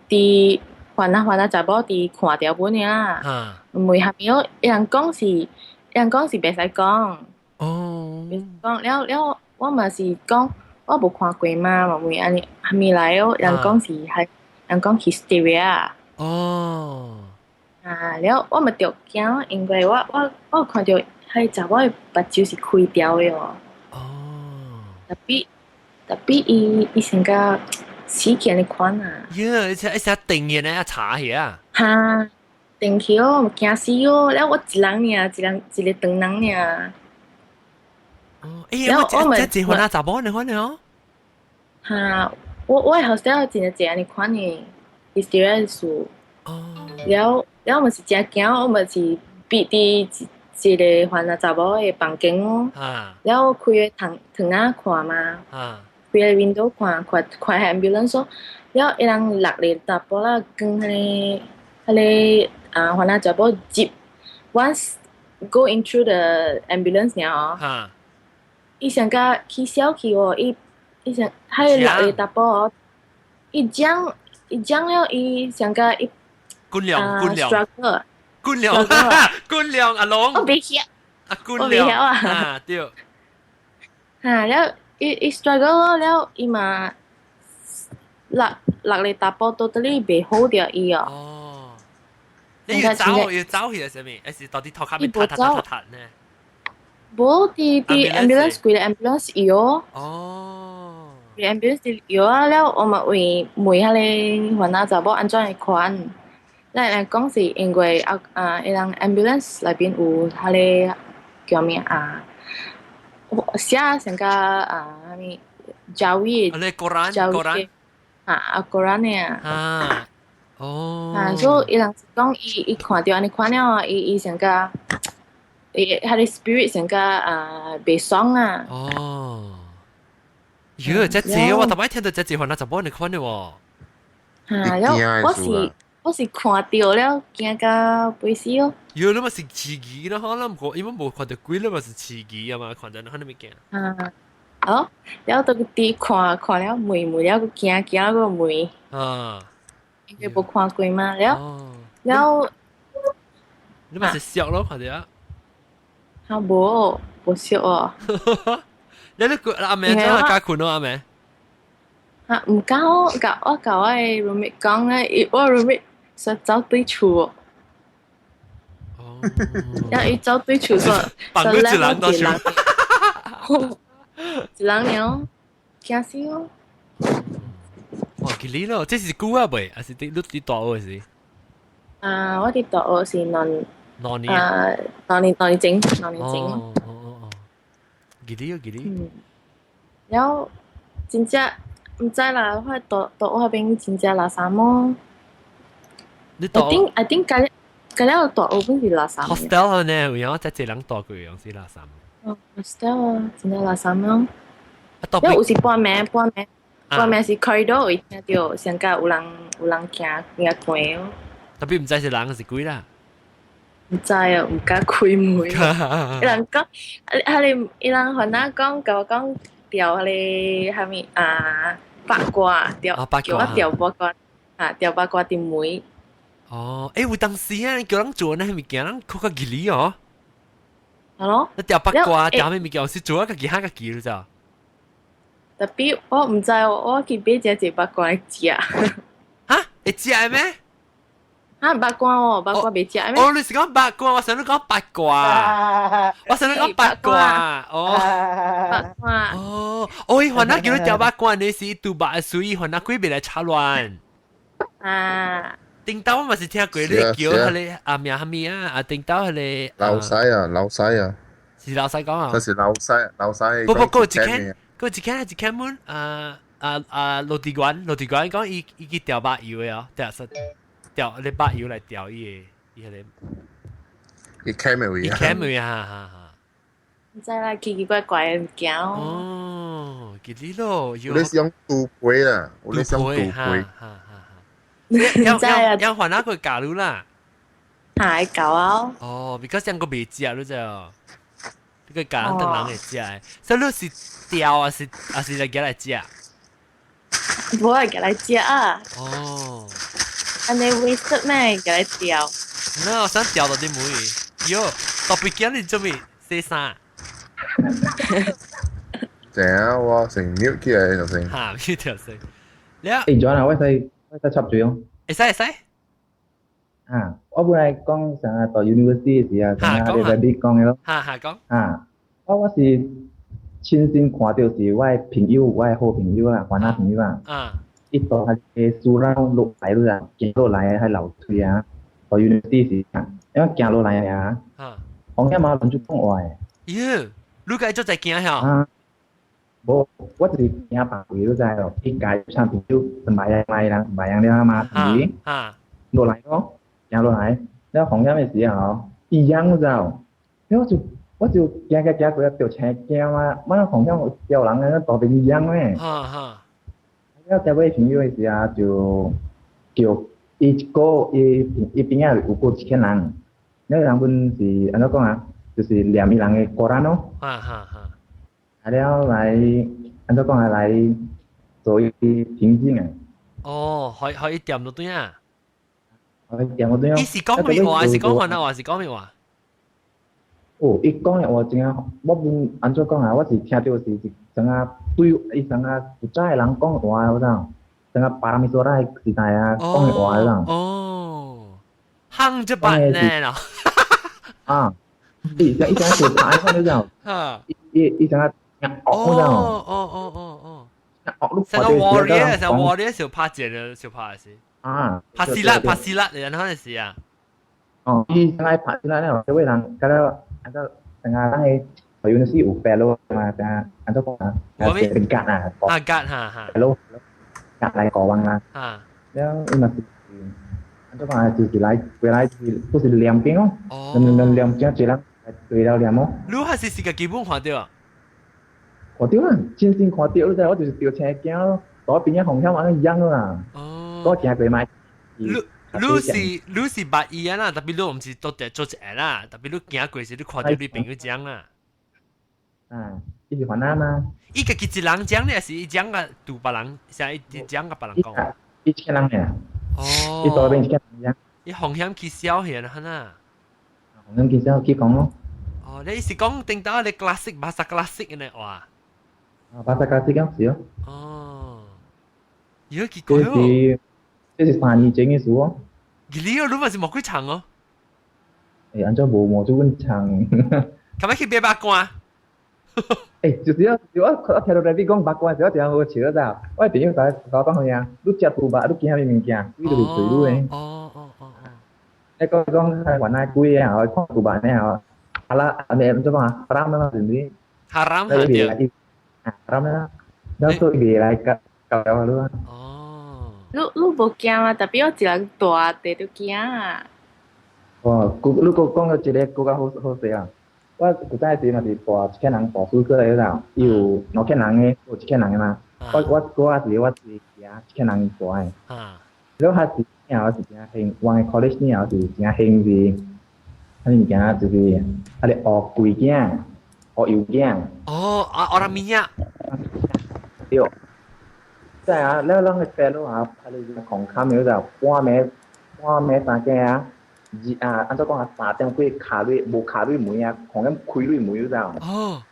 佇番仔番仔查某佇看著本爾啦。問蝦米咯？伊人講是，伊人講是袂使講。哦。袂使講了了，我嘛是講。我無看過嘛，嘛問按呢蝦米來哦？人講是係，人講 hysteria。哦。啊，了我嘛著驚，因為我我我有看著彼查某的目睭是開掉的哦。哦。 Tapi tapi 伊伊成個死去按呢款啊。耶！一一下定嘅呢，查起啊。哈，定去哦，驚死哦！了我一人爾，一人一個長人爾。哦，欸，我我這這番仔查某按呢款的哦。哈，我我的 hostel 真濟按呢款的 hysteria 事。哦。了了，嘛是誠驚，我嘛是避佇一一個番仔查某的房間哦。了開個窗窗仔看嘛。開個 window 看看看 ambulance 哦。了伊人六個查埔仔扛彼个彼个啊番仔查某入，once go into the ambulance 爾哦。伊上甲起痟去哦，伊伊上彼个六個查埔哦，伊講伊講了，伊上甲伊軍糧軍糧 struggle 軍糧軍糧阿龍，我袂曉，啊軍糧啊，啊對，哈了伊伊 struggle 了伊嘛六六个查埔 totally 袂好著伊哦。哦，你要走要走去係啥物？還是到底頭殼面踢踢踢踢踢呢？無佇佇 ambulance 規个 ambulance 搖。哦。規個 ambulance 搖啊了，我嘛為問彼个番仔查某按怎會款，咱人講是因為啊啊，伊人 ambulance 內邊有彼个叫咩啊？寫成個啊，啥物 Jawi 啊，你 Quran Quran 啊啊 Quran 的啊。啊，哦。啊，所以伊人講伊伊看著按呢款了啊，伊伊成個伊彼个 spirit 成個啊袂爽啊。哦。喲，這字我頭擺聽到這字，番仔查某按呢款的喎。啊，了我是我是看著了，驚甲飛死哦。喲，你嘛是刺激咯，可能無，因為無看著鬼，你嘛是刺激啊嘛，看著可能物件。啊，哦，了都佇看看了問問了，閣驚驚閣問。啊。因為無看過嘛，了了。你嘛是笑咯，看著啊。啊無，無笑哦。你你阿妹怎樣敢睏咯？阿妹？啊，毋敢我共我共我的 roommate 講咧，伊我 roommate 說走對厝。哦。然後伊走對厝說，放你一人到厝。一人爾，驚死哦！哇，吉利咯，這是久啊未？還是佇你佇大學時？啊，我佇大學是兩兩年啊，兩年兩年前，兩年前。哦哦哦，吉利哦吉利。嗯，然後真正毋知啦，我大大學彼邊真正垃圾麼？你 I think 甲甲了大學本是垃圾。 hostel 呢，有影才一人住過，用是垃圾。哦，hostel 啊，真正垃圾麼？因為有時半暝半暝半暝是 corridor 會聽著，上甲有人有人行行過哦。 Tapi 毋知是人還是鬼啦。毋知啊，毋敢開門。伊人講，啊，彼個伊人番仔講，共我講吊彼个啥物啊八卦，吊叫我吊八卦啊，吊八卦佇門。哦，欸，有當時啊，叫人做那物件，人較較吉利哦。係咯。你吊八卦，吊啥物件，是做啊家己嚇家己了咋？ Tapi 我毋知，我去買一隻八卦來食。哈？會食咩？啊，八卦哦，八卦袂食咩？哦，你是講八卦，我想你講八卦，我想你講八卦，哦，八卦，哦，哦，伊番仔叫你吊八卦，你是拄目水，番仔鬼袂來插亂。啊！頂頭我嘛是聽過你叫彼个阿名啥物啊？啊，頂頭彼个老細啊，老細啊，是老細講啊？這是老細，老細。不不，過一間，過一間一間門啊啊啊！羅地關，羅地關講伊伊去吊肉油的哦，吊實吊你肉油來吊伊的，伊彼个。伊開咪位啊？伊開咪啊！哈哈。毋知啦，奇奇怪怪的物件哦。哦，記得咯。有咧是用杜皮啦，有咧是用杜皮。哈哈。要要要還那個假如啦。係搞啊！哦，because 這樣個袂食你知哦。這個教人等人會食的，所以你是釣還是還是來夾來食？無愛夾來食啊！哦。按呢 waste 咩夾來釣？那我想釣到啲妹，喲，特別驚你做咩洗衫？正啊，我成 mute 起來就先。哈，mute 條先。了。欸，John 啊，我使我使插嘴哦。會使會使。啊，我本來講啥讀 university 時啊，啥你來你講的咯。哈哈講。啊，我我是親身看著是我的朋友，我的好朋友啦，番仔朋友啊。啊。伊到彼个樹樓落來了啊，行落來彼樓梯啊，讀 university 時啊，因為行落來啊。啊。黃家媽亂就講話的。喲，你家做在驚嚇？啊。無，我就是驚別位，你知哦？伊家啥朋友，唔捌樣來人，唔捌樣了嘛，是毋？啊。落來咯，行落來，了風險的時候吼，伊樣你知無？了我就我就行行行過，著青驚啊！我風險有叫人啊，大變樣咧。哈哈。了台尾朋友的時候就叫伊一個伊伊邊仔有過一千人，了人本是按怎講啊？就是念伊人的古蘭咯。哈哈哈。啊了來按怎講啊？來做伊平靜啊。哦，可可以掂到對啊？可以掂到對啊。伊是講咩話？是講番仔話？是講咩話？哦，伊講的話真正，我本按怎講啊？我是聽著是一種啊對，伊種啊有早的人講話，我知。成個巴拉米索拉時代啊，講嘅話啦。哦，夯這版呢咯。啊，伊伊成就拍看你知？伊伊成個惡嗰陣。哦哦哦哦哦。惡，成個 warrior，成 warrior 小拍劍的小拍是。啊。拍死啦，拍死啦，你然後是啊。哦，伊成個拍死啦，咧，這位人，嗰個，按照成個人個 university 有 fellow 嘛，成按照講啊，เป็น格啊，啊格哈哈，fellow 格來過往啦。啊。了，伊嘛是。按照講就是來過來是都是兩邊哦，兩兩兩正一人對了念哦。你還是是個基本看到？看到啊，真正看到，你知我就是掉車驚咯，嗰邊嘅風險安尼樣啦。哦。我行過買。你你是你是捌伊啊啦，特別你毋是都得做一個啦，特別你行過時，你看到你朋友講啦。啊，伊是番仔嘛？伊家己一人講，你還是伊講個對別人，啥伊講個別人講？伊一個人爾。哦。伊左邊一個人。伊風險去消去啦，哈。風險去消去講咯。哦，你是講頂到你 classic 巴薩 classic 呢？哇！啊，巴薩 classic 咁是哦。哦。有結果這是這是3年前的事哦。你哦，你嘛是無幾長哦。欸，按怎無無做阮長？琴日去買肉乾。欸，就是啊，就我我聽到內邊講肉乾時，我真好笑咋。我朋友在甲我講啥？你食豬肉，你驚啥物物件？鬼就是隨你的。哦哦哦哦。你講講原來鬼啊，看豬肉呢吼，啊啦，按呢按怎講啊？哈拉嘛是毋是？哈拉嘛對。哈拉嘛，了所以袂來教教了你啊。哦。你你無驚啊？特別我一人大地都驚啊。哦，古你閣講到一個閣較好好勢啊！我舊早時嘛是住一間人住宿舍的啦，伊有兩間人的，有一間人的嘛。我我嗰時我是行一間人住的。了彼時爾是誠興，我的 college 爾是誠興是，啥物件就是啊咧學鬼囝，學油囝。哦，啊，學人物仔。對。即啊，了咱的 fellow 啊，啊咧空坎的就半暝半暝三更啊。二啊，按怎講啊？3點幾敲你，無敲你門啊，狂咁開你門，你知無？哦。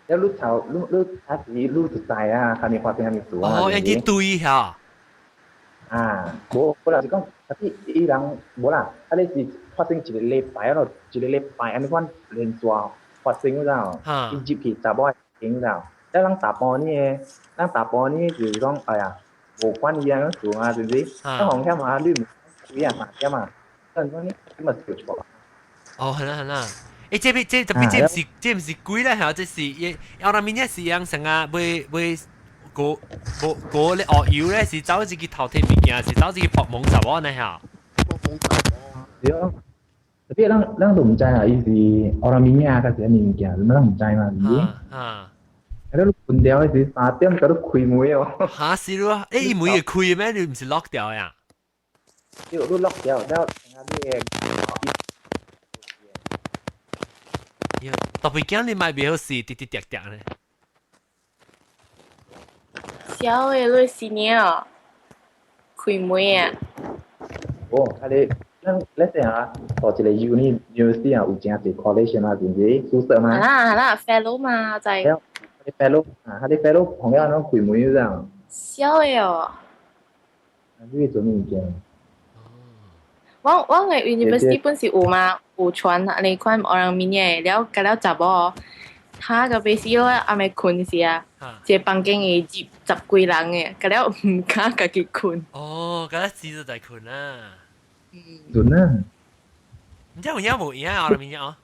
了你頭，你你啊時你就知啊，啥物發生啥物事啊？哦，要去對嚇。啊，無，本來是講，啊，伊伊人無啦，啊，你是發生一個禮拜咯，一個禮拜按呢款連續發生，你知無？伊入去查某間，你知無？了咱大埔呢個，咱大埔呢就是講，哎呀，無管伊按怎做啊，是毋是？咱風險啊，你毋開啊3點啊。哦，係啦係啦，欸，這邊這特別這毋是這毋是鬼啦，嚇，這是伊後來面也是樣成啊，買買個個個咧學油咧，是走一個頭提物件，是走一個搏懵查某呢嚇。對啊，特別咱咱都毋知啊，伊是後來面啊，還是啥物件，咱毋知嘛，是毋是？啊。啊！你關掉的時3點，佮你開門哦。嚇是咯，欸，伊門會開咩？你毋是 lock 掉呀？對，你 lock 掉了，你個。特別驚你買袂好勢，滴滴滴滴咧。小的你是呢哦，開門啊！哦，啊你，咱咱說啊，到一個 uni university 啊，有誠濟 college 嘛，是毋是宿舍嘛？係啦係啦，fellow 嘛就係。你 fellow 啊，你 fellow 朋友攏開門這樣。小的哦。你做咩物件？我我嘅 university 本是有嘛，有傳你看orang minyak 了，甲了查某，他個 basic 咯，暗暝睏時啊，一個房間會入十幾人嘅，甲了毋敢家己睏。哦，甲了死就在睏啊。準啊！你知有影無影啊？orang minyak 哦。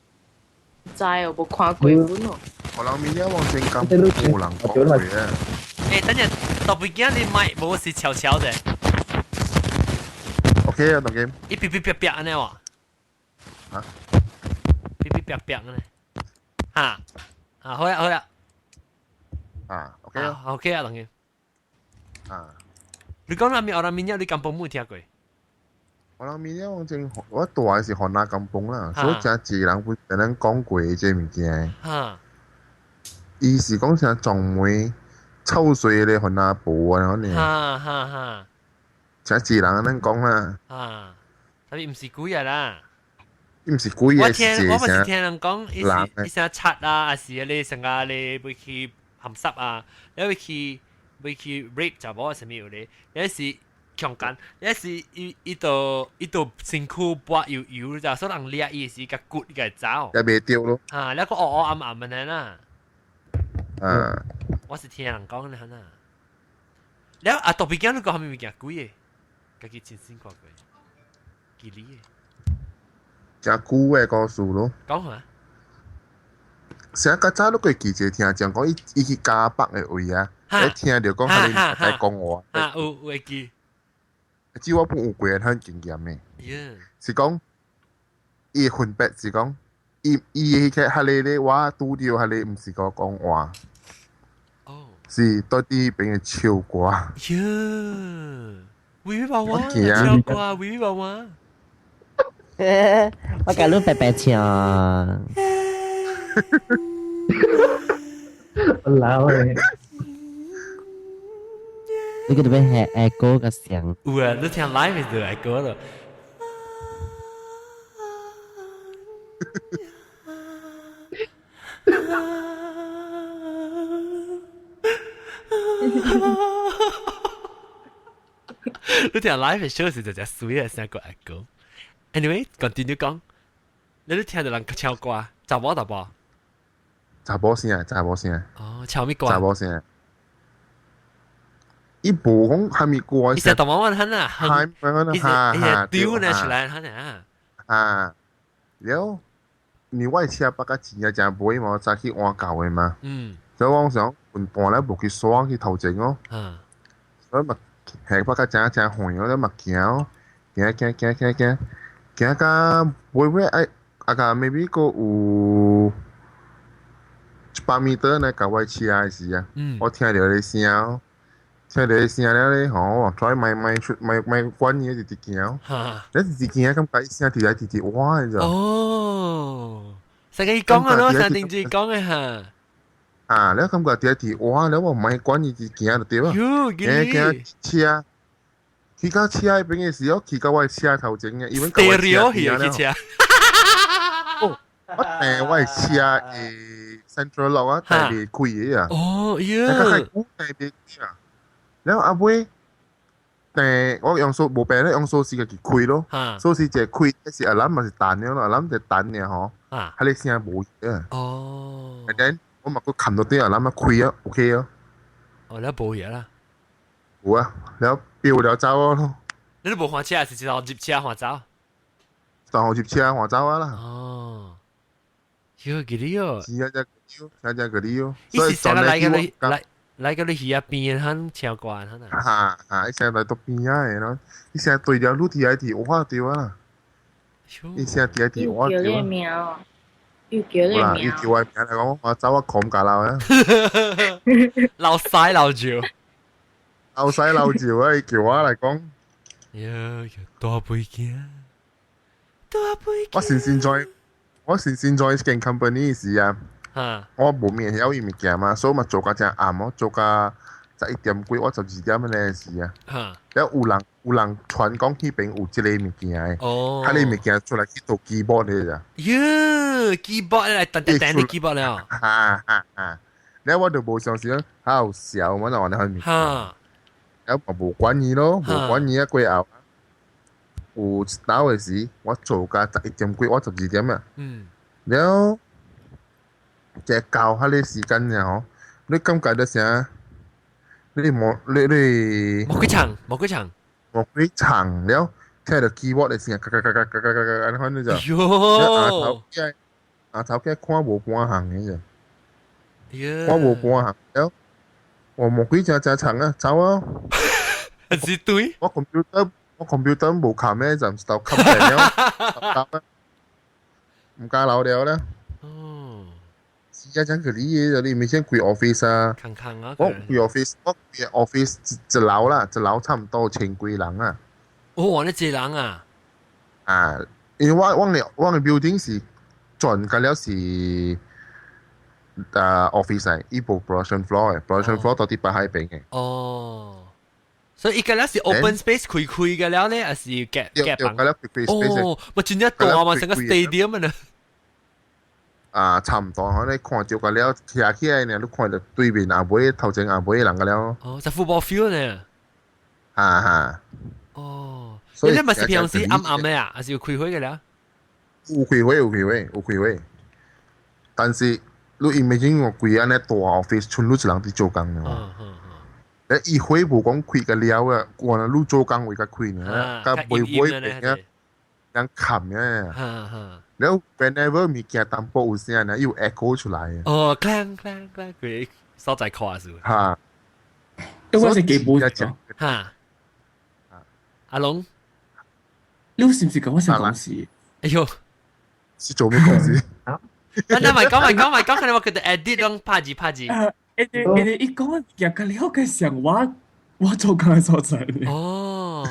知哦，無看過本哦。 orang minyak 往前講無人講過啊。欸，等陣特別驚你麥無是悄悄的。 OK 啊，當佢。伊嗶嗶啪啪按呢喎。嚇？嗶嗶啪啪按呢？嚇！啊，好啦好啦。啊，OK 啊。 OK 啊，當佢。啊。你講啥物？orang minyak 你甘榜冇聽過？ orang minyak 往前，我大是番仔甘榜啦，所以誠濟人本跟咱講過這物件。嚇！伊是講啥撞門臭水咧，番仔婆啊，可能。哈哈哈！誠濟人按呢講啦。啊，特別毋是鬼啊啦。伊毋是鬼我聽我毋是聽人講，伊是伊啥賊啊，還是你成個你欲去鹹濕啊，你欲去欲去 rape 查某啥物有咧，也是強姦，也是伊伊就伊就身軀撥油油咋，所以人掠伊是共骨共走。也袂著咯。嚇，那個黑黑暗暗的啦。啊。我是聽人講的啦。了啊，特別驚你講啥物物件鬼的，家己親身看過，記你的。誠久的故事咯。講下。成較早你會記者聽講講伊伊去加北的位啊，一聽著講彼个在講話。啊，有有會記。只我本有過很經驗的。是講伊分別是講，伊伊彼個彼个咧，我拄著彼个毋是講講話。哦。是對佇彼邊的唱歌。喲，微微娃娃，唱歌，微微娃娃。我共你白白唱。老誒。你個特別係愛歌個聲。有啊，你聽 live 就愛歌咯。你聽 live show 時就只水啊，聲個愛歌。Anyway，continue 講，你都聽著人唱歌，查某查某？查某聲，查某聲。哦，唱咩歌？查某聲。伊無講蝦米歌，伊是大媽問他啊，哈哈，丟呢出來，他啊。啊，了，你我車北較錢也誠買嘛，早去換舊的嘛。嗯。所以我想換半咧無去刷去頭前哦。嗯。所以嘛，行北較誠誠遠，我嘛行哦，行行行行行，行到尾尾愛啊個 maybe 閣有100米呢，共我車的時啊，我聽著彼聲哦。聽著彼聲了咧，吼，我再莫莫出莫莫管伊，直直行。你直直行，感覺伊聲直來直直挖的咋？哦，成個伊講啊咯，成定住講的哈。啊，你感覺直來直挖，你我莫管伊直行就對啊。喲，行行車，去到車彼邊的時候，去到我的車頭前的，伊阮到我車邊了。哦，我訂我的車的 central lock 啊，訂袂開的啊。哦，喲。那個較久訂袂開啊。然後後尾，訂我用鎖無病咧，用鎖匙家己開咯。鎖匙一開，是 alarm 嘛是彈了咯，alarm 就彈爾吼。彼个聲無啊。哦。 And then 我嘛閣冚到頂 alarm 開啊，OK 啊。哦，你無嘢啦。有啊，了飆了走咯。你都無換車，是一路入車換走？當入車換走啊啦。哦。喲，記得哦。是啊，只只只個你哦。伊是成日來個你來。來個你魚仔邊很唱歌很啊。哈哈，伊成日來到邊仔的咯，伊成日對條路佇來佇挖對啊啦。伊成日佇來佇挖對。又叫你名，又叫你名。伊叫我名來講，我走我狂架鬧啊。流屎流尿。流屎流尿啊！伊叫我來講。呀，大背景。大背景。我先先在，我先先在間 company 時啊。我無面曉伊物件嘛，所以嘛做甲誠暗哦，做甲11點幾，我12點咧時啊。了有人有人傳講彼邊有這个物件的，哦，彼个物件出來去做 keyboard 的咋？喲，keyboard 來彈彈彈的 keyboard 了。哈哈哈！了我就無相信，好笑，我就話你物件。了嘛無管伊咯，無管伊啊，過後有一道的時，我做甲11點幾，我12點啊。嗯。了。只到彼个時間爾吼，你感覺到啥？你無你你無幾層，無幾層，無幾層了，聽著 keyboard 的聲，咔咔咔咔咔咔咔，按呢款你就。喲！阿頭家看無半項的咋？看無半項了，我無幾隻隻層啊，走啊！是對。我 computer 我 computer 無冚咩，就唔知道冚定了，毋敢留了咧。而家講佢啲嘢，你咪先開 office 啊。空空啊！我開 office，我開 office 一樓啦，一樓差唔多千幾人啊。哦，你一人啊？啊，因為我我嘅我嘅 building 是全個了是office 嚟，伊無 production floor 嘅，production floor 到佇北海邊嘅。哦，所以伊個了是 open space 開開個了咧，還是夾夾房？哦，咪真正大嘛，成個 stadium 啊！啊，差唔多，可能看到個了，徛起來呢，你看到對面阿尾頭前阿尾人個了。哦，就 football field 呢？哈哈。哦，所以你咪是平時暗暗的啊，還是有開會嘅啦？有開會，有開會，有開會。但是你 imagine 我規按呢大 office，剩你一人佇做工呢。誒，伊會無講開個了啊，我呢你做工會較開呢，較袂會變啊，人冚嘅。然後 whenever 物件淡薄有聲呢，有 echo 出來。哦，鏗鏗鏗，佢所在看是。哈，我是基本哈。阿龍，你是唔是講我想公司？哎呦，是做咩公司？那那咪講咪講咪講，可能我覺得 edit 攏拍字拍字。誒誒，伊講夾個了個想我我做工的所在。哦，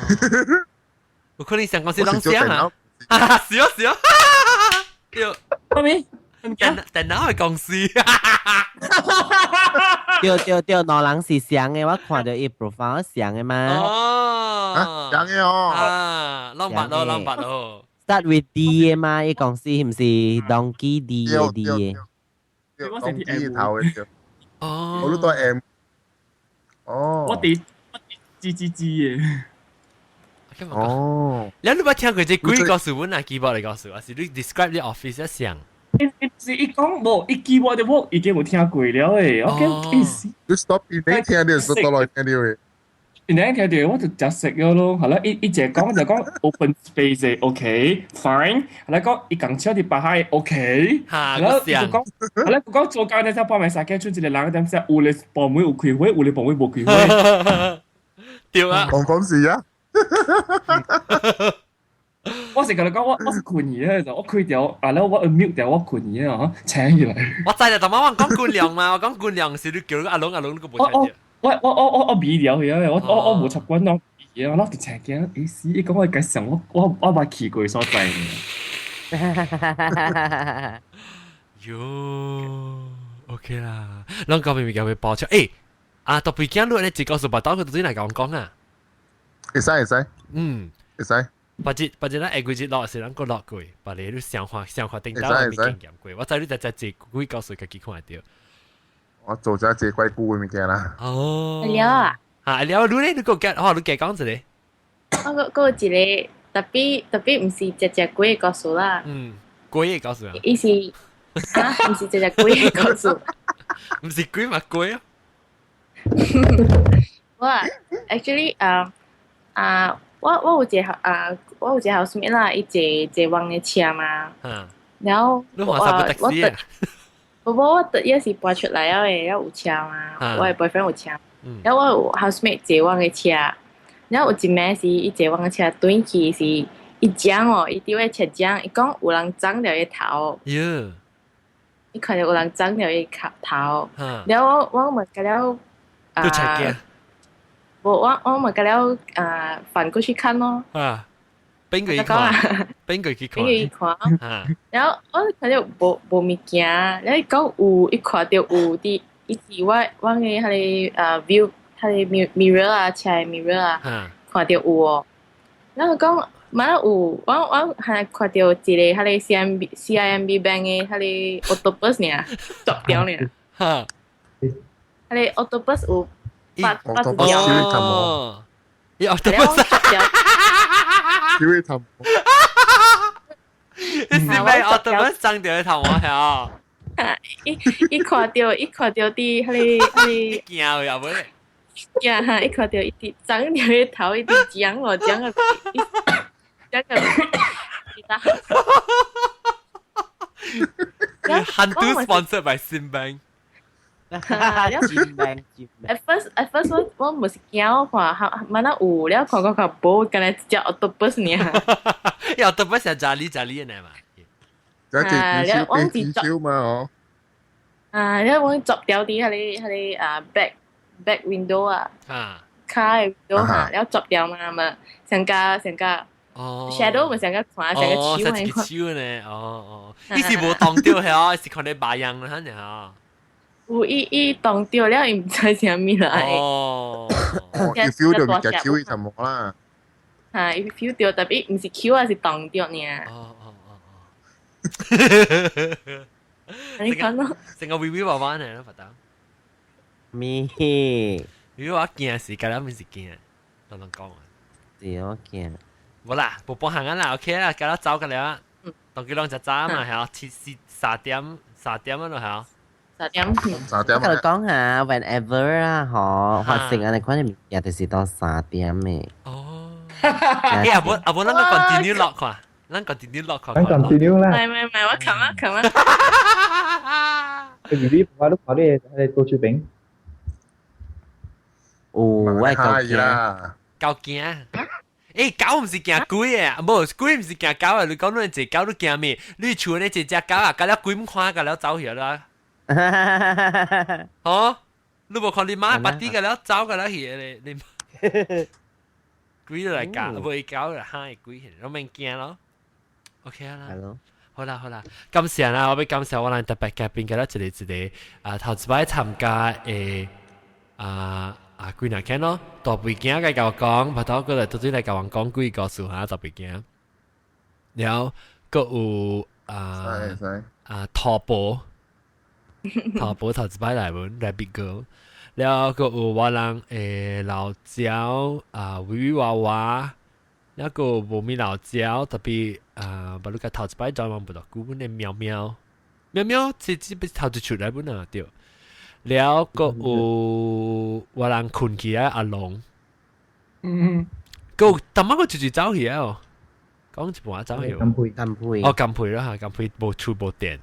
有可能想公司攏想啊。啊，是哦是哦。對，媽咪，電電腦的公司。對對對，兩人是相的，我看到伊 profile 相的嘛。哦，相的哦。啊，攏捌咯，攏捌咯。 Start with D 的嘛，伊公司毋是 Donkey D 的 D 的。對，Donkey 頭的對。哦。我都帶 M。哦。我哋我 G G G 的。哦。你你捌聽過這鬼故事？阮啊，記報來告訴，還是你 describe 你 office 一像？是伊講無，伊記我的我已經有聽過了誒。OK，意思。你 stop 伊你聽到，stop 來聽到的。你聽到我就食食咗咯，係啦，伊伊就講就講 open space OK，fine，係啦講伊共車佇北海 OK，係啦就講係啦講做工咧，才半暝三更出一個人點寫，有咧部門有開會，有咧部門無開會。對啊，講講事啊。我是共你講，我我是困去咧，就我開掉，啊，了我 mute 掉，我困去啊，請起來。我知啦，但我講觀量嘛，我講觀量是你叫阿龍阿龍，你個無聽到。我我我我我迷掉去啊！我我我無習慣咯，我就請驚，咦死！伊講我介紹我我我捌去過所在。喲，OK 啦，攏講明明叫佢報出，誒，啊，特別驚你咧，一個數白刀佢到底嚟講講啊？會使會使，會使。別日別日咱下幾日落是咱閣落過，別日你想法想法頂到未經驗過，我知你在在這幾個數家己看會到。我做咗這怪久的物件啦。哦。了啊。啊，了，你咧，你閣講，哦，你加講一個。我閣閣有一個特別特別，毋是隻隻鬼的故事啦。嗯，鬼的故事啊。伊是啊，毋是隻隻鬼的故事。毋是鬼嘛鬼啊。我 actually 啊啊，我我有一個啊，我有一個 housemate 啦，伊坐坐阮的車嘛。然後我我無無，我特也是搬出來了的，了有車嘛，我的 boyfriend 有車，然後我有 housemate 坐阮的車，然後有一暝是伊坐阮的車轉去是，伊講哦，伊佇咧車講，伊講有人撞著伊頭，伊看著有人撞著伊頭，然後我我問甲了啊，無我我問甲了啊，反過去看咯。邊個去看？邊個去看？邊個去看？然後我看到無無物件，然後伊講有，伊看到有佇，伊佇我阮的彼個啊 view，彼個 mirror 啊，車的 mirror 啊，看到有哦。然後講，嘛有，我我還看到一個彼個 CIMB CIMB bank 的彼個 octopus 爾，剁掉爾。彼個 octopus 有八八隻腳。伊 octopus。因為頭，你是咪我特別長掉頭毛曉？伊伊看到伊看到佇彼個彼個驚又袂？驚哈！伊看到伊佇長掉個頭，伊佇講我講個，講個，其他。 Hantu sponsored by Simbank。 At first 我我毋是驚，我看哈，滿那有了看看看無，敢若一隻 octopus 爾。伊 octopus 係咖喱咖喱的嘛？啊，了我是作嘛哦。啊，了我作掉佇彼個彼個啊 back back window 啊。啊。卡的 window 哈，了作掉嘛嘛，上加上加。哦。 shadow 咪上加看，上個手呢。哦，手呢？哦哦，伊是無擋到遐，是看你白樣啦，嚇。有伊伊擋到了，伊毋知啥物來。哦，伊 feel 到物件手伊就無啦。嚇，伊 feel 到，特別毋是手啊，是擋到爾。哦哦哦哦。你講咯，成個微微娃娃呢，發達。咩？如果我驚是，隔兩面是驚，當當講啊。是我驚。無啦，無幫行啊啦，OK 啦，隔了走個了，當佢兩隻早嘛，係七四三點三點啊咯，係。 3點。 3點。我同你講下，whenever 啊，嗬，發生啊，你看你物件就是到三點嘅。哦。欸，阿伯阿伯，咱個 continue 落看，咱 continue 落看。咱 continue 啦。唔係唔係唔係，我琴啊琴啊。你你我都跑你喺多出邊。有，我夠驚啦。夠驚。欸，狗毋是驚鬼的，無鬼毋是驚狗啊！你講你一隻狗你驚咩？你厝呢一隻狗啊，搞了鬼毋看，搞了走去啦。哦，你無看你媽把啲個了走個了去咧，你鬼就來教，無狗就嚇鬼去，攏免驚咯。OK 啦，好啦好啦，感謝啦，我欲感謝我咱特別嘉賓，今日一個一個啊，頭一擺參加的啊啊幾若間咯，大背景來共我講，巴肚過來拄拄來共我講幾個故事哈，大背景，然後閣有啊啊淘寶。淘寶頭一擺來阮 Rabbit Girl，了閣有我人老椒啊，微微娃娃，了閣有無米老椒，特別啊，把你個頭一擺專門不到古阮的喵喵，喵喵這這不是頭一出來本啊對，了閣有我人睏起來阿龍，閣有淡仔個一直走去哦，講一半走去，金佩金佩，哦金佩啦嚇，金佩無厝無電。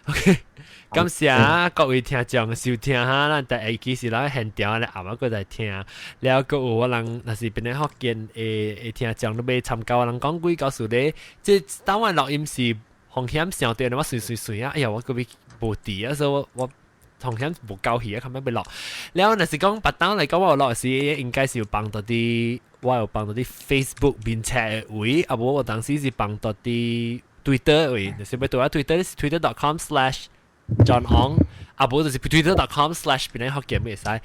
OK，感謝各位聽眾收聽哈，咱第下期是咱現場咧暗仔閣來聽，了閣有我人若是邊個福建的的聽眾都欲參加我人講鬼故事咧，這當晚錄音是風險上懸，我隨隨隨啊，哎呀，我閣欲無佇啊，所以我我風險無夠去啊，較欲錄。了若是講別當來講，我有錄時應該是有放到佇，我有放到佇 Facebook 面冊的位，啊無我當時是放到佇 Twitter 位，就是欲對我 Twitter 是 twitter.com/John Ong，啊無就是 twitter.com/ 檳城福建會使。了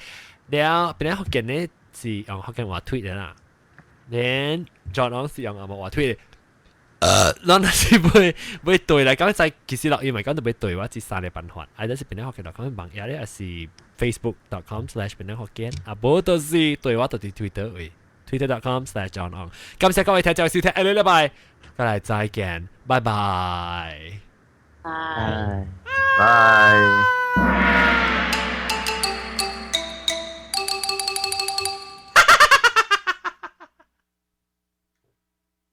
檳城福建呢是用福建話推的啦，then John Ong 是用紅毛話推的。咱若是欲欲對來講，在其實錄音來講，就欲對我這三個辦法，啊，就是檳城福建 .com 網頁咧，還是 facebook.com/ 檳城福建，啊無就是對我就是 Twitter 位，twitter.com/John Ong。感謝各位聽眾收聽，下個禮拜再來再見，拜拜。拜拜。